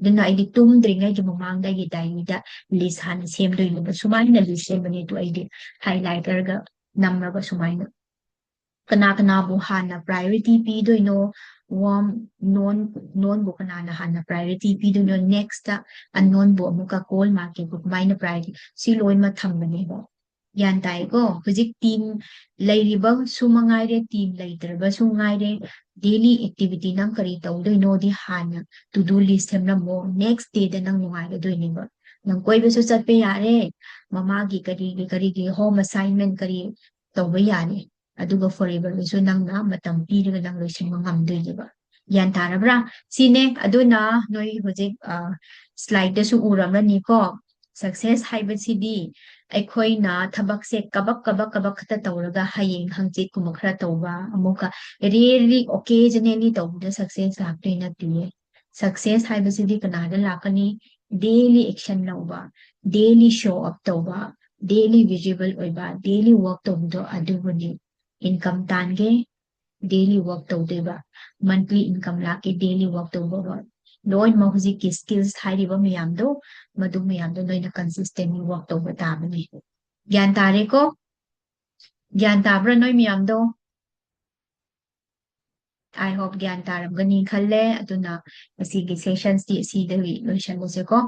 ꯑꯗꯨꯅ ꯑꯩꯗꯤ ꯇꯨꯝꯗ꯭ꯔꯤꯉꯩꯒꯤ ꯃꯃꯥꯡꯗ ꯑꯩꯒꯤ diary ꯗ list ꯍꯥꯟꯅ ꯁꯦꯝꯗꯣꯏꯅꯦꯕ꯫ ꯁꯨꯃꯥꯏꯅ list ꯁꯦꯝꯕꯅꯦ, ꯑꯗꯨ ꯑꯩꯗꯤ highlighter ꯒ ꯅꯝꯔꯒ ꯁꯨꯃꯥꯏꯅ꯫ ꯀꯅꯥ ꯀꯅꯥꯕꯨ ꯍꯥꯟꯅ priority ꯄꯤꯗꯣꯏꯅꯣ, warm, non, non ꯕꯨ ꯀꯅꯥꯅ ꯍꯥꯟꯅ priority ꯄꯤꯗꯣꯏꯅꯣ, next ꯇ unknown ꯕꯨ ꯑꯃꯨꯛꯀ call market ꯕꯨ ꯀꯃꯥꯏꯅ priority, ꯁꯤ ꯂꯣꯏꯅꯃꯛ ꯊꯝꯕꯅꯦꯕ꯫ ꯒ꯭ꯌꯥꯟ ꯇꯥꯏꯀꯣ? ꯍꯧꯖꯤꯛ team ꯂꯩꯔꯤꯕꯁꯨ ꯃꯉꯥꯏꯔꯦ, team ꯂꯩꯇ꯭ꯔꯕꯁꯨ ꯉꯥꯏꯔꯦ, daily activity ꯅꯪ ꯀꯔꯤ ꯇꯧꯗꯣꯏꯅꯣꯗꯤ ꯍꯥꯟꯅ to do list ꯁꯦꯝꯂꯝꯃꯣ꯫ Next day ꯗ ꯅꯪ ꯅꯨꯡꯉꯥꯏꯒꯗꯣꯏꯅꯦꯕ꯫ ꯅꯪ ꯀꯣꯏꯕꯁꯨ ꯆꯠꯄ ꯌꯥꯔꯦ, ꯃꯃꯥꯒꯤ ꯀꯔꯤꯒꯤ ꯀꯔꯤꯒꯤ home assignment ꯀꯔꯤ ꯇꯧꯕ ꯌꯥꯔꯦ꯫ ꯑꯗꯨꯒ forever ꯒꯤꯁꯨ ꯅꯪꯅ ꯃꯇꯝ ꯄꯤꯔꯒ ꯅꯪ ꯂꯣꯏꯁꯤꯟꯕ ꯉꯝꯗꯣꯏꯅꯦꯕ꯫ ꯒ꯭ꯌꯥꯟ ꯇꯥꯔꯕ꯭ꯔꯥ? ꯁꯤꯅꯦ꯫ ꯑꯗꯨꯅ ꯅꯣꯏ ꯍꯧꯖꯤꯛ, ꯑ, slide ꯇꯁꯨ ꯎꯔꯝꯃꯅꯤꯀꯣ, success ꯍꯥꯏꯕꯁꯤꯗꯤ ꯑꯩꯈꯣꯏꯅ ꯊꯕꯛꯁꯦ ꯀꯕꯛ ꯀꯕꯛ ꯀꯕꯛ ꯈꯛꯇ ꯇꯧꯔꯒ ꯍꯌꯦꯡ ꯍꯪꯆꯤꯠꯀꯨꯝꯕ ꯈꯔ ꯇꯧꯕ, ꯑꯃꯨꯛꯀ rarely, occasionally ꯇꯧꯕꯗ success ꯂꯥꯛꯇꯣꯏ ꯅꯠꯇꯤꯌꯦ꯫ Success ꯍꯥꯏꯕꯁꯤꯗꯤ ꯀꯅꯥꯗ ꯂꯥꯛꯀꯅꯤ? Daily action ꯂꯧꯕ, daily show up ꯇꯧꯕ, daily visible ꯑꯣꯏꯕ, daily work ꯇꯧꯕꯗꯣ ꯑꯗꯨꯕꯨꯅꯤ꯫ Income ꯇꯥꯟꯒꯦ, daily work ꯇꯧꯗꯣꯏꯕ, monthly income ꯂꯥꯛꯀꯦ, daily work ꯇꯧꯕ, ꯂꯣꯏꯅꯃꯛ ꯍꯧꯖꯤꯛꯀꯤ skills ꯍꯥꯏꯔꯤꯕ ꯃꯌꯥꯝꯗꯣ, ꯃꯗꯨ ꯃꯌꯥꯝꯗꯣ ꯅꯣꯏꯅ consistently work ꯇꯧꯕ ꯇꯥꯕꯅꯤ꯫ ꯒ꯭ꯌꯥꯟ ꯇꯥꯔꯦꯀꯣ? ꯒ꯭ꯌꯥꯟ ꯇꯥꯕ꯭ꯔꯥ ꯅꯣꯏ ꯃꯌꯥꯝꯗꯣ? I hope ꯒ꯭ꯌꯥꯟ ꯇꯥꯔꯝꯒꯅꯤ ꯈꯜꯂꯦ꯫ ꯑꯗꯨꯅ ꯉꯁꯤꯒꯤ sessions ꯇꯤ ꯑꯁꯤꯗꯒꯤ ꯂꯣꯏꯁꯜꯂꯁꯦꯀꯣ꯫